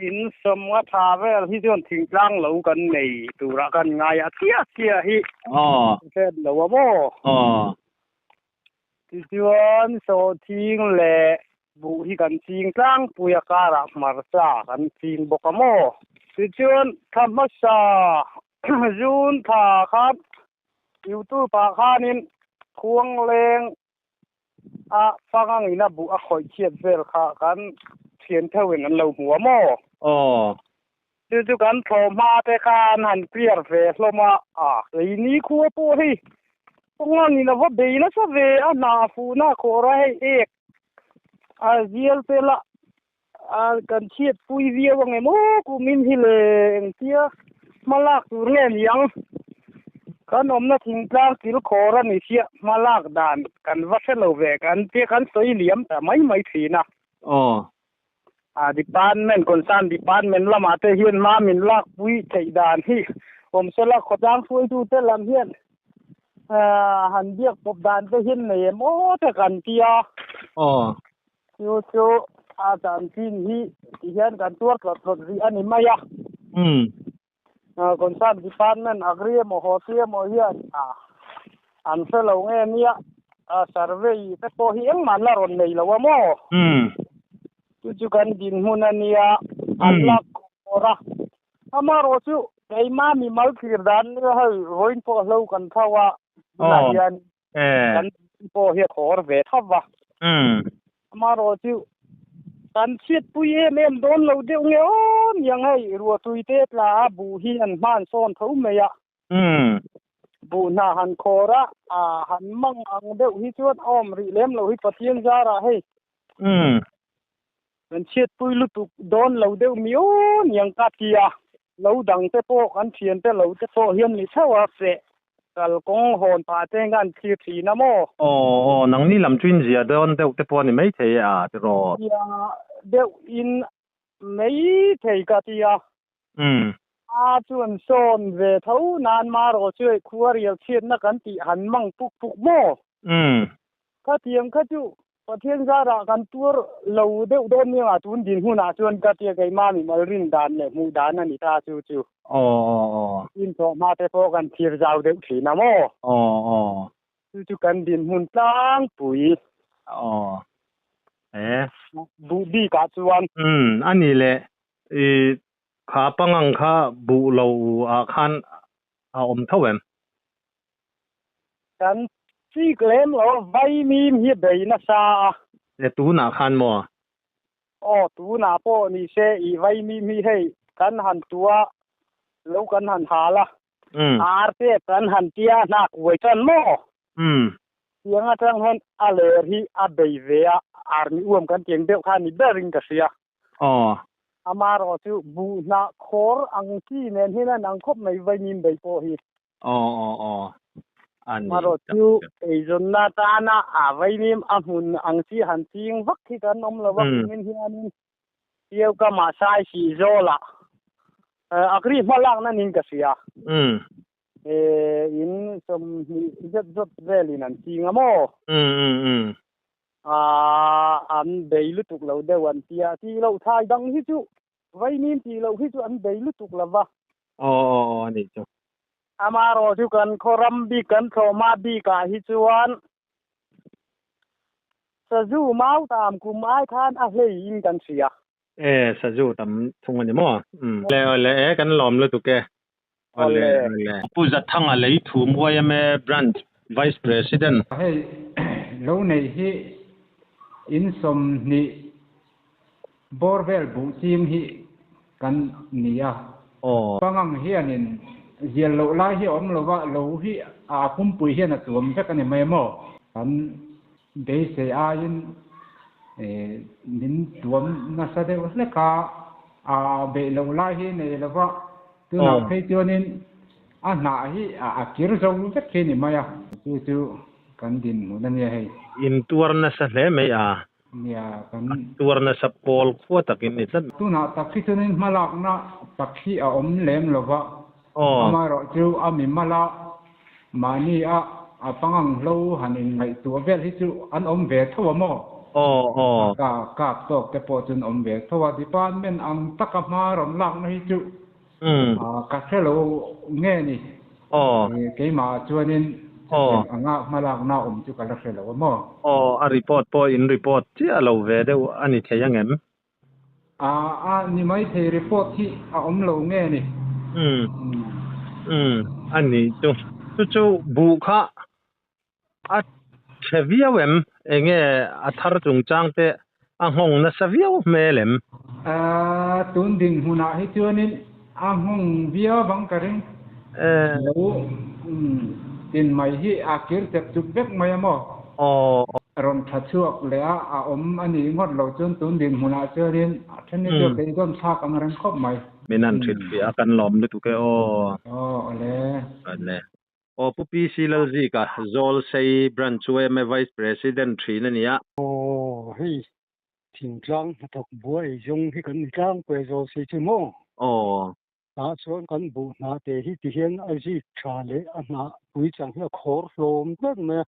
in sawmnga tha vel hi chuan thingtlang lo kan nei turah kan ngai a chiah chiah hi. Aw. Hriat lo a maw? Aw. Tichuan sawhthing leh buh hi kan ching tlangpui a karah hmarcha kan ching bawk a maw? Tichuan thla hmasa June thla khan YouTube ah khanin khuangleng a pangang ina buh a khawih chhiat vel kha kan thian theuhin an lo hmu a maw? Aw. Chu chu kan thlawh hma te khan han clear ve hlawm a, a keini khua pawh hei pangang in a va bei nasa ve a, hna a fuhna a khawh ra hei ek a zial te lah a kan chhiat pui viau ang em aw kumin hi le engtia hma lak tur nge ni ang kan awmna thingtlang kil khawr a ni sia hma lak dan kan va hre lo ve kan tia kan sawi liam ta mai mai thin a. Aw. A department concern department lamah te hian hma min lak pui theih dan hi awm sela khawtlang hruaitu te lam hian han biak pawp dan te hian nei em aw te kan tia. Aw. Chu chu a chanchin hi ti hian kan tuar tlawt tlawt rih a ni mai a. Umm. Concern department agri emaw hotu emaw hian an hre lo nge nia survey te pawh hi engmah an la rawn nei lo a maw? Chu chu kan dinhmun a nia an lak khawr a. Amaherawh chu keimah mimal thlir dan nia hei vawiin pawh hlo kan tho a tunah hian kan pawh hi a khawr ve tho va. Amaherawh chu kan chhiatpui em em dawn lo deuh nge aw niang hei ruahtui te tla a buh hi an hman sawn tho mai a. Buh hna han khawr a, han mang ang deuh hi chuan a awm rih lem lo hi Pathian zarah hei. Kan chhiatpui lutuk dawn lo deuh mi aw niang ka ti a, lo dang te pawh kan thian te lo te pawh hian ni theuh a feh kal kawng hawn pah te hian kan thlir thin a maw? Aw aw nangni lam chu in zia dawn deuh te pawh a ni maithei a tiraw? Zia deuh in maithei ka ti a. A chuan sawn ve tho nan marawh chu hei khua rial chhiatna kan tih han mang puk puk maw? Khatiang kha chu Pathian zarah kan tuar lo deuh dawn nia nga tun dinhmunah chuan ka tia keimah mimal rin dan leh hmuh dan a ni ta chu chu. Aw aw aw. Inthawh hma te pawh kan thlir zau deuh thin a maw? Aw aw. Chu chu kan dinhmun tlangpui. Aw. E. Buh bikah chuan. Umm a ni le i kha pangang kha buh lo ah khan a awm tho em? Kan chik lem lo vaimim hi bei nasa a. E tunah khan maw? Aw tunah pawh ni se i vaimim hi hei kan han tua lo kan han hal a. Ar te kan han tia hnak uai tan maw? Tiang atang hian a ler hi a bei ve a, ar ni uam kan tiang deuh kha ni berin ka hria. Aw. Amaherawh chu buh hnah khawr ang chi nen hian a nang khawp mai vaimim bei pawh hi. Aw aw aw. A ni. Amaherawh chu eizawnna tana a vaimim a hmun ang chi han ching vak hi kan awm lo a kumin hianin Piau kamah sai sih zawlah agri hma lakna niin ka hria. In 20 zet zawt velin an ching a maw? An bei lutuk lo deuh an tia. Tih loh thai dang hi chu Vaimim tih loh hi chu an bei lutuk lo va. Aw aw aw a nih chu. Amaherawh chu kan khaw ram bik kan thlawhma bikah hi chuan sazu mau tam kum ai khan a hlei in kan hria. E sazu tam thung a ni maw? Umm. Le le e kan lawm lutuk e. Awle awle. Pu Zathanga Leithum yma Branch Vice President. Hei lo nei hi in 20 bawr vel buh ching hi kan ni a. Pangang hianin zial loh lai hi a awm lo va, lo hi a pumpui hian a tuam vek a ni mai maw? Kan beisei aiin min tuam nasa deuh hlek a, a beih loh lai hi nei lo va, Tunah phei chuanin a hnah hi a kir zo vek khi ni mai a. Chu chu kan dinhmun a nia hei. In tuar nasa hle mai a. Nia kan. A tuar nasa pawl khua takin ni tlat. Tunah tak hi chuanin hmalakna tak hi a awm lem lo va. Amaherawh chu a mimal a, mahni a a pangang hlo han inngaihtuah vel hi chu an awm ve tho a maw? A kap tawk te pawh chu an awm ve tho a. Department ang taka hma rawn lakna hi chu ka hre lo nge ni. Keimah chuanin chutiang anga hma lakna awm chu ka la hre lo a maw? Aw, a report pawh in report chiah lo ve deuh a ni thei angem? A a ni mai thei report hi a awm lo nge ni? Umm umm a ni chu. Chu chu buh kha a chhe viau em? Enge a thar chungchang te a nghawng nasa viau hmel em? A tun dinhmunah hi chuanin a nghawng viau vang ka ring. Lo tin mai hi a kir chep chup vek mai a maw? Aw. Rawn tha chhuak leh a, a awm a nih ngawt loh chuan tun dinhmunah chuanin a then hi chu a beidawn thlak ang reng khawp mai. Min han hrilh fiah a, kan lawm lutuk e aw. Aw awle. Awle. Aw Pu PC Lalzika, Zawlsei Branch yma Vice President thin a ni a. Aw hei. Thingtlang hnathawk buai ei zawng hi kan ni tlangpui a zawl si chu maw? Aw. Tah chuan kan buh hnah te hi ti hian a zik tha leh a hnah pui chang hi a khawr hlawm tlat mai a,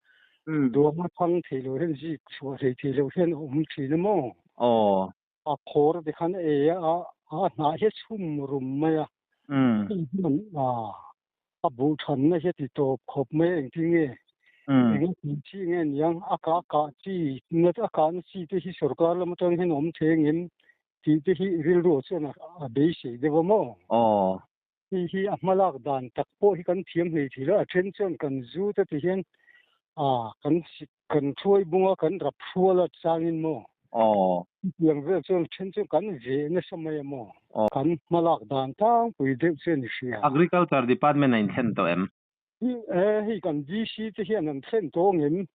duang a thang thei lo hian zik chhuah hlei thei lo hian a awm thin a maw? Aw. A khawr te khan a ei a, a hnah hi a chhum rum mai a. Hei hian a buh thanna hi a ti tawp khawp mai a engtin nge? Eng a tih chi nge niang? A kah kah chi, a kahna chi te hi sorkar lam atang hian a awm thei angem? Tih te hi rilru chuan a beisei deuh a maw? Aw. Hei hi a hmalak dan tak pawh hi kan thiam hlei thei lo. A then chuan kan zu te ti hian kan sik kan thuai bunga kan rap hrual a changin maw? Aw. Chutiang vel chuan then chu kan veh nasa mai a maw? Aw. Kan hmalak dan tlangpui deuh chu a ni hria. Agriculture Department a inthlen tawh em? Hei kan DC te hian an thlen tawh angem?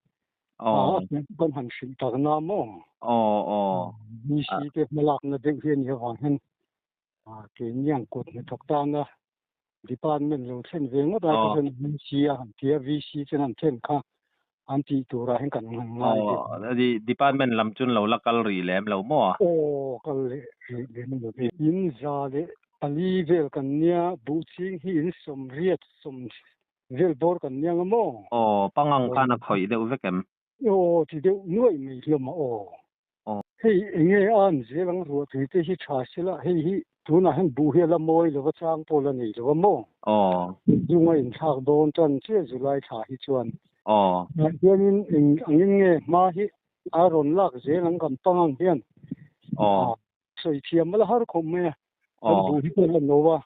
Aw. Kan han hrilh tak na maw? Aw aw. DC te hmalakna deuh hi a nih avang hian keini ang kut hnathawk tana department lo thlen ve ngawt ai kha chuan VC a han ti a, VC chuan an thlen kha an tih turah hian kan han ngai deuh. Aw, department lam chuan lo la kal rih lem lo maw? Aw, kal leh rih lem lo ve. In za leh pali vel kan nia, buh ching hi in sawmriat sawm vel bawr kan nia nga maw? Aw, pangang khan a khawih deuh vek em? Aw, ti deuh nuaih mai hlawm a aw. Hei enge a an zel ang ruah tui te hi tha sela hei hi tunah hian buh hi a la mawi lo va chang pawh la nei lo a maw? Aw. Zung a inthlak dawn tan chiah July thla hi chuan. Aw. Tah hianin eng angin nge hma hi a rawn lak zel ang kan pang ang hian. Aw. Sawi thiam a la har khawp mai a. Kan buh hi pawh la no a.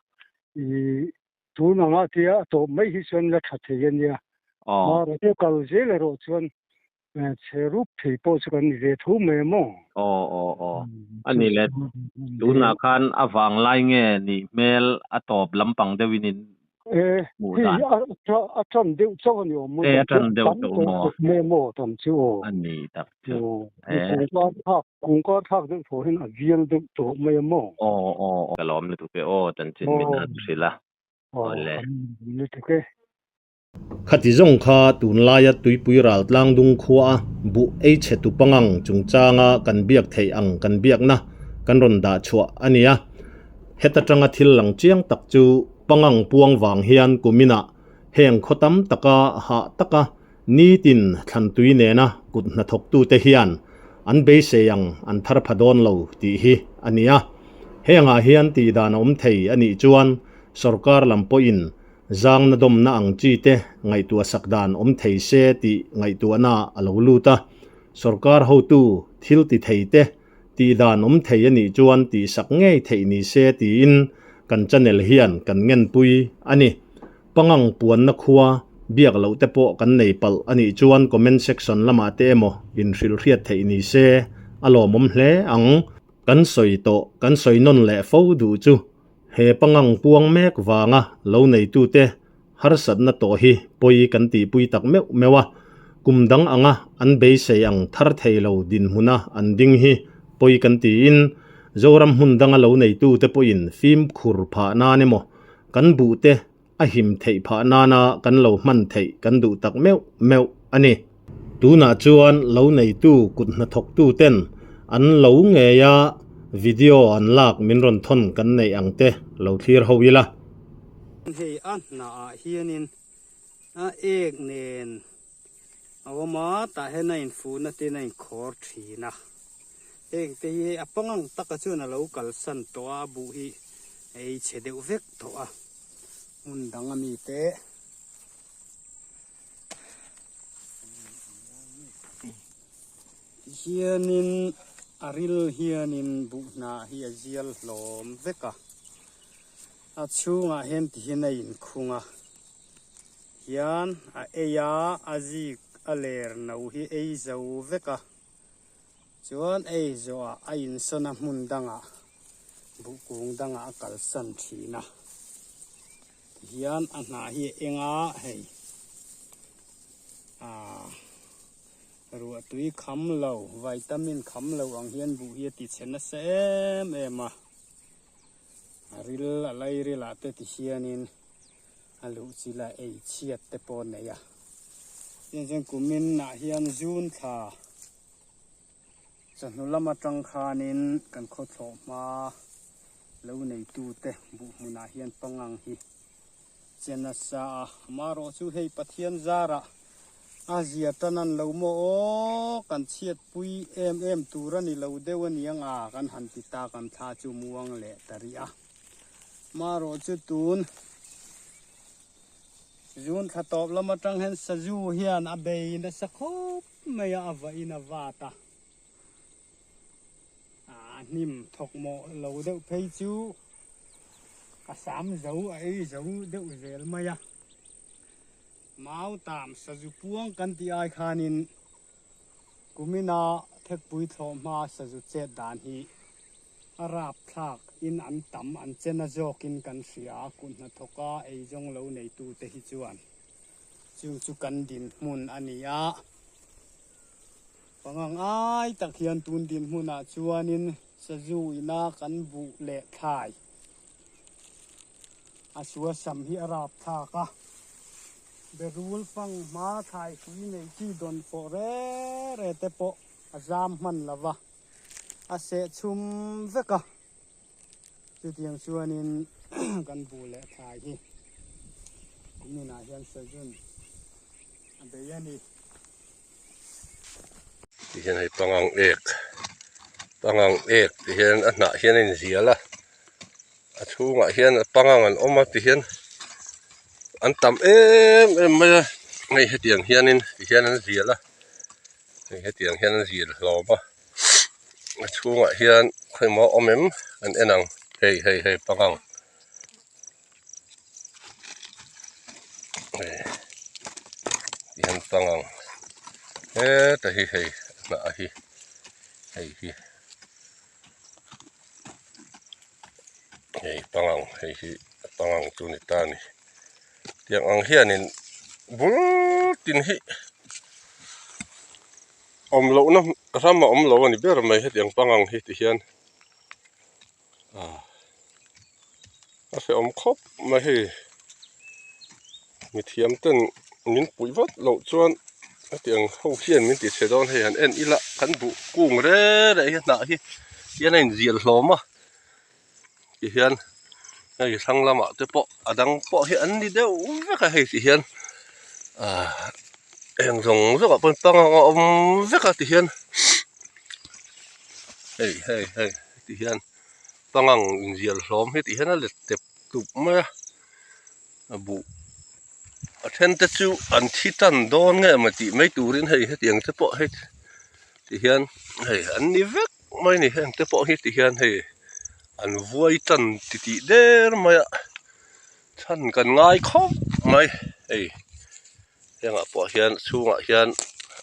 I tun anga tia a tawp mai hi chuan la tha thei a nia. Aw. Mahse kal zel erawh chuan Chhe rup thei pawh chu kan ni ve tho mai a maw? Aw aw aw. A ni le, tunah khan a vang lai nge nih hmel a tawp lampang deuhin in hmuh dan? Hei a tan deuh chauh a ni awm maw? E a tan deuh chauh maw? Tam maw tam chu aw. A ni tak chu. Aw kungkar thlak kungkar thlak deuh thaw hian a vial deuh tawh mai a maw? Aw aw aw. Ka lawm lutuk e aw, chanchin min han hrilh a. Aw Awle. kan lutuk e. Khati zawng kha tunlaia tuipui ral tlangdung khuaa buh ei chhe tu pangang chungchanga kan biak theih ang kan biakna kan rawn dah chhuah a ni a. Heta tanga thil lang chiang tak chu pangang puang vang hian kuminah heng khaw tam taka hah taka nitin thlantui nena kut hnathawktute hian an beisei ang an thar pha dawn lo tih hi a ni a. Hengah hian tihdan a awm thei a nih chuan sorkar lam pawhin Zangna dawmna ang chi te ngaihtuah sak dan awm thei se tih ngaihtuahna a lo lut a. Sorkar hotu thil ti thei te tih dan awm thei a nih chuan tih sak ngei theih ni se tiin kan channel hian kan ngenpui a ni. Pangang puanna khua biak loh te pawh kan nei palh a nih chuan comment section lamah te emaw inhrilh hriat theih ni se a lawmawm hle ang. Kan sawi tawh kan sawi nawn leh fo duh chu He pangang puang mek vanga lo neitute harsatna tawh hi pawi kan tihpui tak meuh meuh a, kum dang anga an beisei ang thar thei lo dinhmuna an ding hi pawi kan tiin Zoram hmun danga lo neitute pawhin fimkhur phah nan emaw kan buhte a him theih phah nana kan lo hman theih kan duh tak meuh meuh a ni. Tunah chuan lo neitu kut hnathawktuten an lo ngei a, video an lak min rawn thawn kan neih ang te lo thlir ho ila. Hei a hnah ah hianin a ek nen a awm a, tah hian a infuhna ten a inkhawr thin a. Heng te hi hei a pangang taka chuan a lo kalsan tawh a, a buh hi a ei chhe deuh vek tawh a. Hmun dang a mi te. Tihianin a ril hianin buh hnah hi a zial hlawm vek a. A chhungah hian tihian a inkhung a. Hian a ei a, a zik a ler no hi ei zo vek a. Chuan ei zawhah a insawn a hmun dangah buh kung dangah a kalsan thin a. Tihian a hnah hi a eng a hei ah ruah tui kham lo vitamin kham lo ang hian buh hi a ti chhe nasa em em a. A ril a lairil ah te tihianin a luh chila ei chhiat te pawh a nei a. Tichuan kumin ah hian June thla. Chawhnu lam atang khanin kan khawthlawh hma lo neitute buh hmunah hian pangang hi che nasa a, amaherawh chu hei Pathian zarah a zia tan an lo maw aw, kan chhiatpui em em tur a ni lo deuh a ni ang a, kan han ti tak an thla chu muang leh ta rih a. Amaherawh chu tun June thla tawp lam atang hian sazu hian a bei nasa khawp mai a, a vahin a vat a, a hnim thawk mawh lo deuh phei chu a sam zo a ei zo deuh zel mai a. Mau tam sazu puang kan tih ai khanin kumina thekpui thlawh hma sazu chet dan hi a rapthlak in an tam an che na zawkin kan hria a, kut hnathawka eizawng lo neitute hi chuan chung chu kan dinhmun a ni a. Pangang ai tak hian tun dinhmunah chuanin sazu ina kan buh leh thlai a suasam hi a rapthlak a, berul fang hma thlai hrui nei chi dawn fawh re re te pawh a zam hman lo va. A seh chhum vek a, chutiang chuanin kan buh leh thlai hi kuminah hian sazun a bei a ni. Ti hian hei pangang ek pangang ek ti hian a hnah hian a inzial a a chhungah hian pangang an awm a ti hian an tam em em mai a hei hetiang hianin ti hian an zial a. Hei hetiang hian an zir hlawm a a chhungah hian khawimaw awm em an en ang hei hei hei pangang hei tihian pangang heta hi hei hnah hi hei hi hei pangang hei hi pangang chu ni ta a ni. Tiang ang hianin bul tin hi awm lohna ram a awm lo a ni ber mai hetiang pangang hi ti hian ah a hrehawm khawp mai hei mithiam ten min puih vat loh chuan hetiang ho hian min ti chhe dawn hei han en ila kan buh kung re re hi hnah hi hian a inzial hlawm a. Ti hian hei thlang lamah te pawh a dang pawh hi an ni deuh vek a hei ti hian ah eng zawng zawng ah pawn pangang a awm vek a ti hian hei hei hei ti hian pangang inzial hlawm hi ti hian a let tep tup mai a a buh a then te chu an thi tan dawn nge maw tih mai turin hei hetiang te pawh hei ti hian hei an ni vek. Mai ni heng te pawh hi ti hian hei an vuai tan ti tih der mai a chhan kan ngai khawp mai hei hengah pawh hian chhungah hian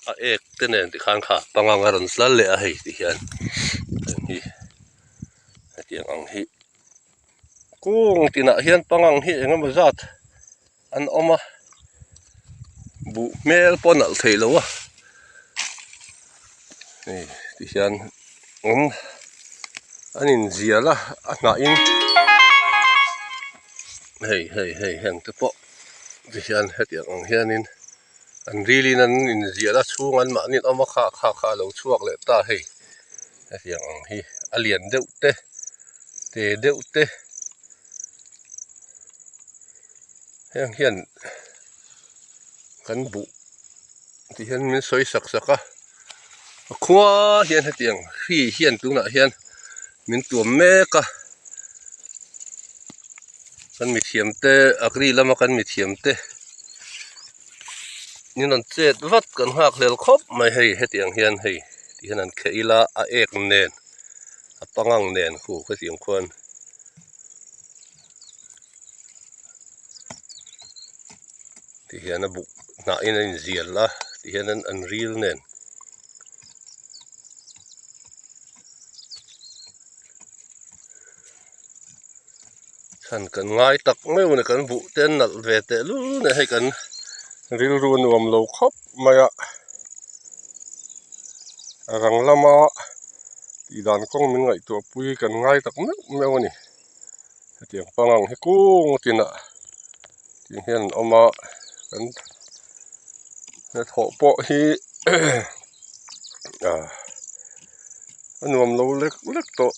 a ek te nen tikhan kha pangang a rawn tlal leh a hei ti hian heng hi hetiang ang hi kung tinah hian pangang hi eng emaw zat an awm a buh hmel pawh a nalh theih loh a hei ti hian awm an inzial a a hnah in hei hei hei heng te pawh ti hian hetiang ang hianin an ril in an inzial a chhung an mahni an awm a kha kha kha a lo chhuak leh ta hei hetiang ang hi a lian deuh te te deuh te. Heng hian kan buh tih hian min sawi sak sak a a khua hian hetiang hri hian tunah hian min tuam mek a kan mithiam te agri lama kan mithiam te min rawn chet vat kan nghak hlel khawp mai hei hetiang hian hei ti hian an kheh ila a ek nen a pangang nen khu hetiang khuan. Ti hian a buk hnah in a inzial a ti hian an ril nen. Chhan kan ngai tak meuh a ni kan buh te an nalh ve teh lul nen hei kan rilru a nuam lo khawp mai a a rang lama tih dan kawng min ngaihtuah pui kan ngai tak meuh meuh a ni. Hetiang pangang hi kung tinah tih hian an awm a kan hnathawh pawh hi ah. A nuam lo lek lek tawh.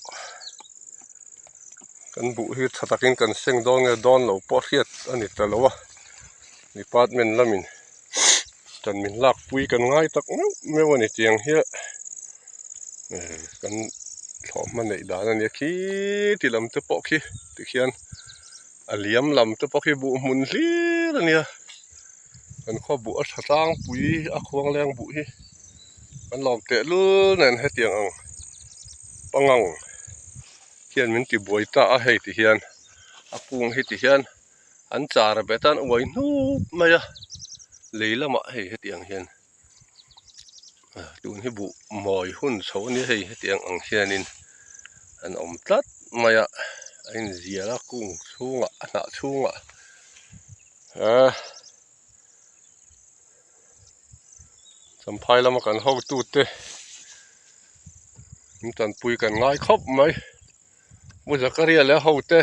Kan buh hi tha takin kan seng dawn nge dawn lo pawh hriat a ni ta lo a. Department lamin kan min lak pui kan ngai tak meuh meuh a ni tiang hi kan thlawhhma neih dan a nia khi ti lam te pawh khi tikhian a liam lam te pawh khi buh hmun hlir a nia kan khaw buh a tha tlangpui a khuang leng buh hi kan lawm tehlul nen hetiang ang pangang hian min ti buai ta a hei ti hian a kung hi ti hian. An char bet a an uai hnup mai a lei lamah hei hetiang hian tun hi buh mawi hun chho a nia hei hetiang ang hianin an awm tlat mai a a inzial a kung chhungah a hnah chhungah ah Champhai lama kan hotute min tanpui kan ngai khawp mai. Pu Zakaria leh a hote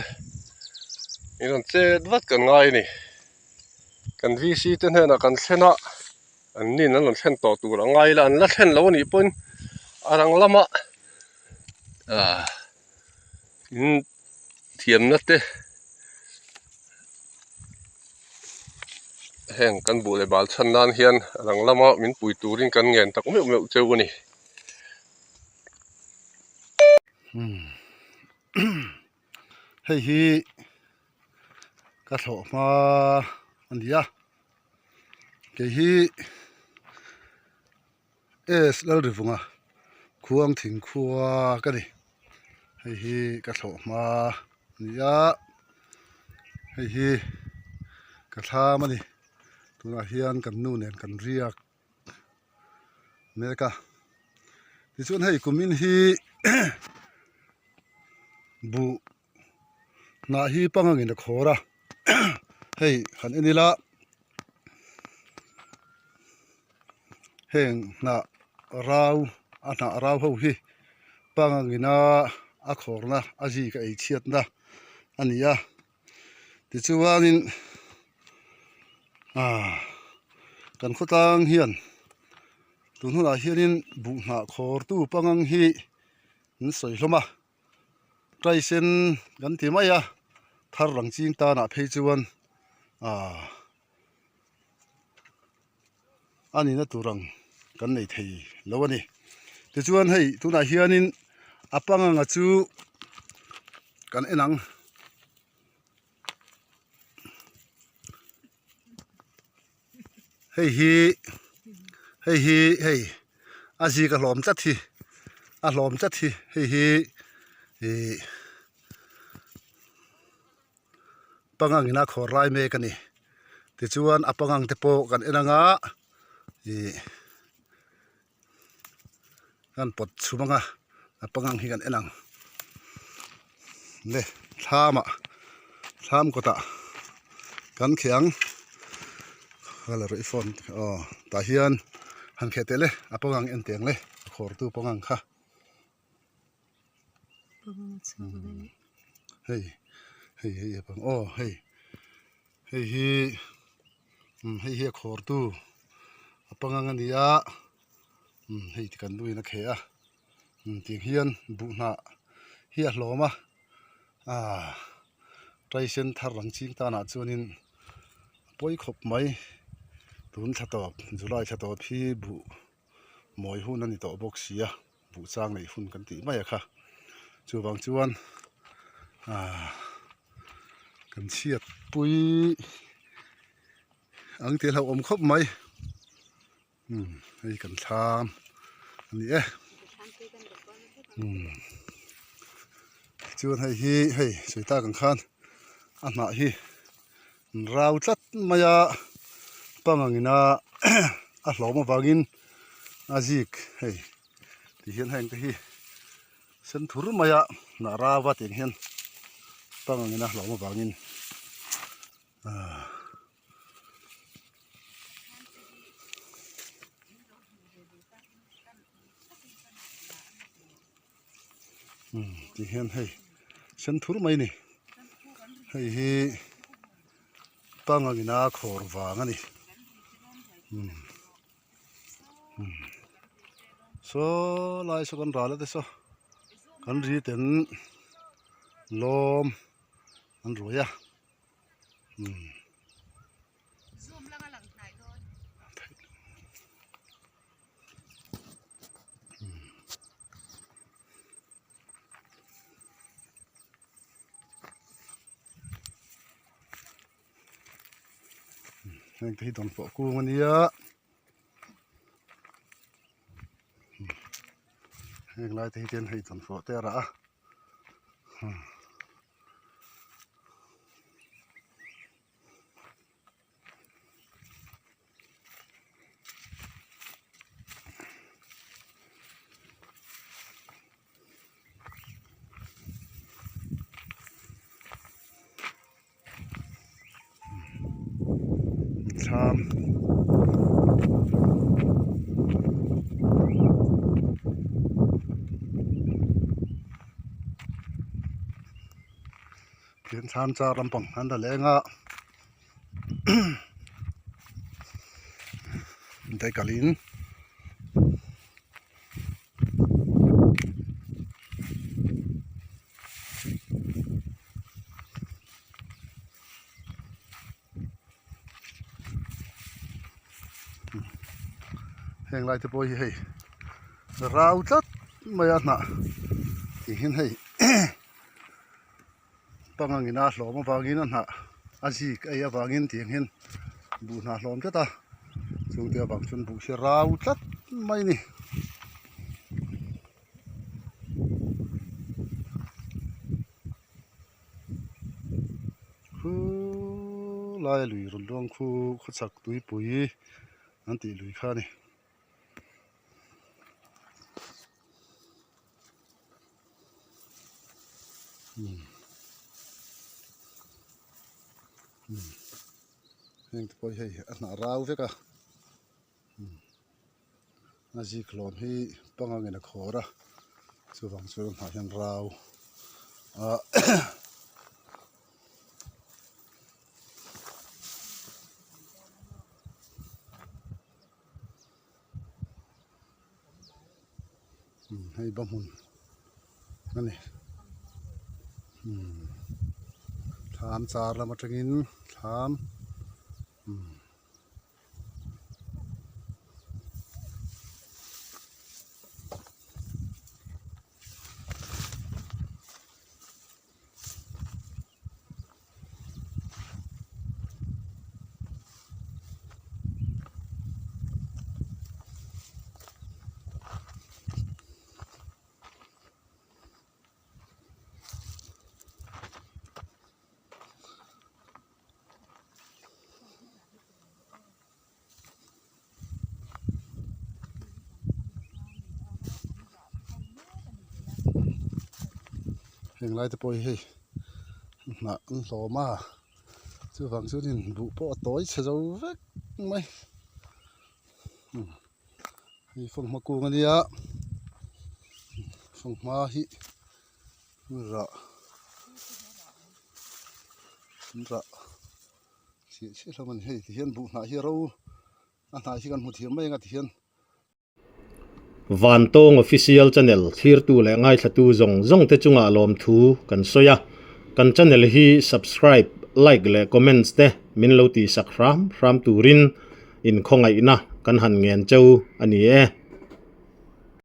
in rawn chet vat kan ngai a ni. Kan VC te hnenah kan thlen a, an nin an rawn thlen tawh tur a ngai la, an la thlen lo a nih pawhin a rang lama ah in thiamna te heng kan buh leh bal chhan nan hian a rang lama min pui turin kan ngen tak meuh meuh cheu a ni. Hei hi ka thlawh hma a ni a kei hi S Lalrivunga khuang thing khua ka ni hei hi ka thlawh hma a ni a hei hi ka thlam a ni tunah hian kan nu nen kan riak. mek a tichuan hei kumin hi buh hnah hi pangangin a khawr a hei han en ila heng hnah rau a hnah rau ho hi pangangina a khawrna a zik a ei chhiatna a ni a. Tichuanin ah kan khawtlang hian tun hunah hianin buh hnah khawrtu pangang hi an sawi hlawm a taisen kan ti mai a thar rang ching tanah phei chuan ah a nihna tur ang kan nei thei lo a ni tichuan hei tunah hianin a panganga chu kan en ang hei hi hei hi hei a zik a hlawm tlat hi a hlawm tlat hi hei hi ihh pangang ina khawr lai mek a ni tichuan a pangang te pawh kan en anga ih kan pawt chhum anga a pangang hi kan en ang le thlam ah thlam kawtah kan kheh ang aw tah hian han kheh teh le a pangang en teh ang le a khawr tu pangang kha. Hei hei hei a bang aw hei hei hi umm hei hi a khawr tu a pangang a ni a umm hei ti kan luiin a kheh a umm tiang hian buh hnah hi a hlawm a ah taisen thar ang ching tanah chuanin a pawi khawp mai tun thla tawp July thla tawp hi buh mawi hun a ni tawh bawk si a. Buh chang neih hun kan tih mai a kha chuvang chuan ah kan chhiat pui ang tih a hlauhawm khawp mai umm hei kan thlam a ni e umm chuan hei hi hei sawi tak ang khan a hnah hi an rau tlat mai a pangang ina a hlawm avangin a zik hei. Ti hian heng te hi sen thur mai a hnah rava tih ang hian pang angin a hlauhawm avangin ahh umm ti hian hei sen thur mai a ni hei hi pang angin a khawr vang a ni umm. Saw lai saw kan ral a te saw. Kan ri ten lawm an ruai a umm. Heng te hi dawnfawh kung a nia heng lai te hi chuan hei dawnfawh te a rah a. Thlam Tin thlam char lampang an la leng a daikalhin. Heng lai te pawh hi hei rau tlat mai a hnah tih hian hei pangang ina hlawm avangin a hnah a zik a ei avangin tiang hian buh hnah hlawm tlat a chungte avang chuan buh hi rau tlat mai a ni. Khulai lui rawn luang khu khawchhak tuipui an tih lui kha a ni. Heng te pawh hi hei a hnah rau vek a a zik hlawm hi pangangin a khawr a chuvang chuan a hnah hian rau a. Hei ba hmun a ni thlam char lam atangin thlam. Heng lai te pawh hi hei hnah an hlawm a chuvang chuanin buh pawh a tawi chhe zo vek mai hei fanghma kung a nia fanghma hi rah rah. Chhiah chhiah hlawm a ni hei tihian buh hnah hi a ro a hnah hi kan hmu thiam mai ang a tihian. Vantawng Official Channel thlirtu leh ngaithlatu zawng zawng te chungah lawmthu kan sawi a, kan channel hi subscribe, like leh comments te min lo tihsak hram hram turin inkhawngaihna kan han ngen cheu a ni e.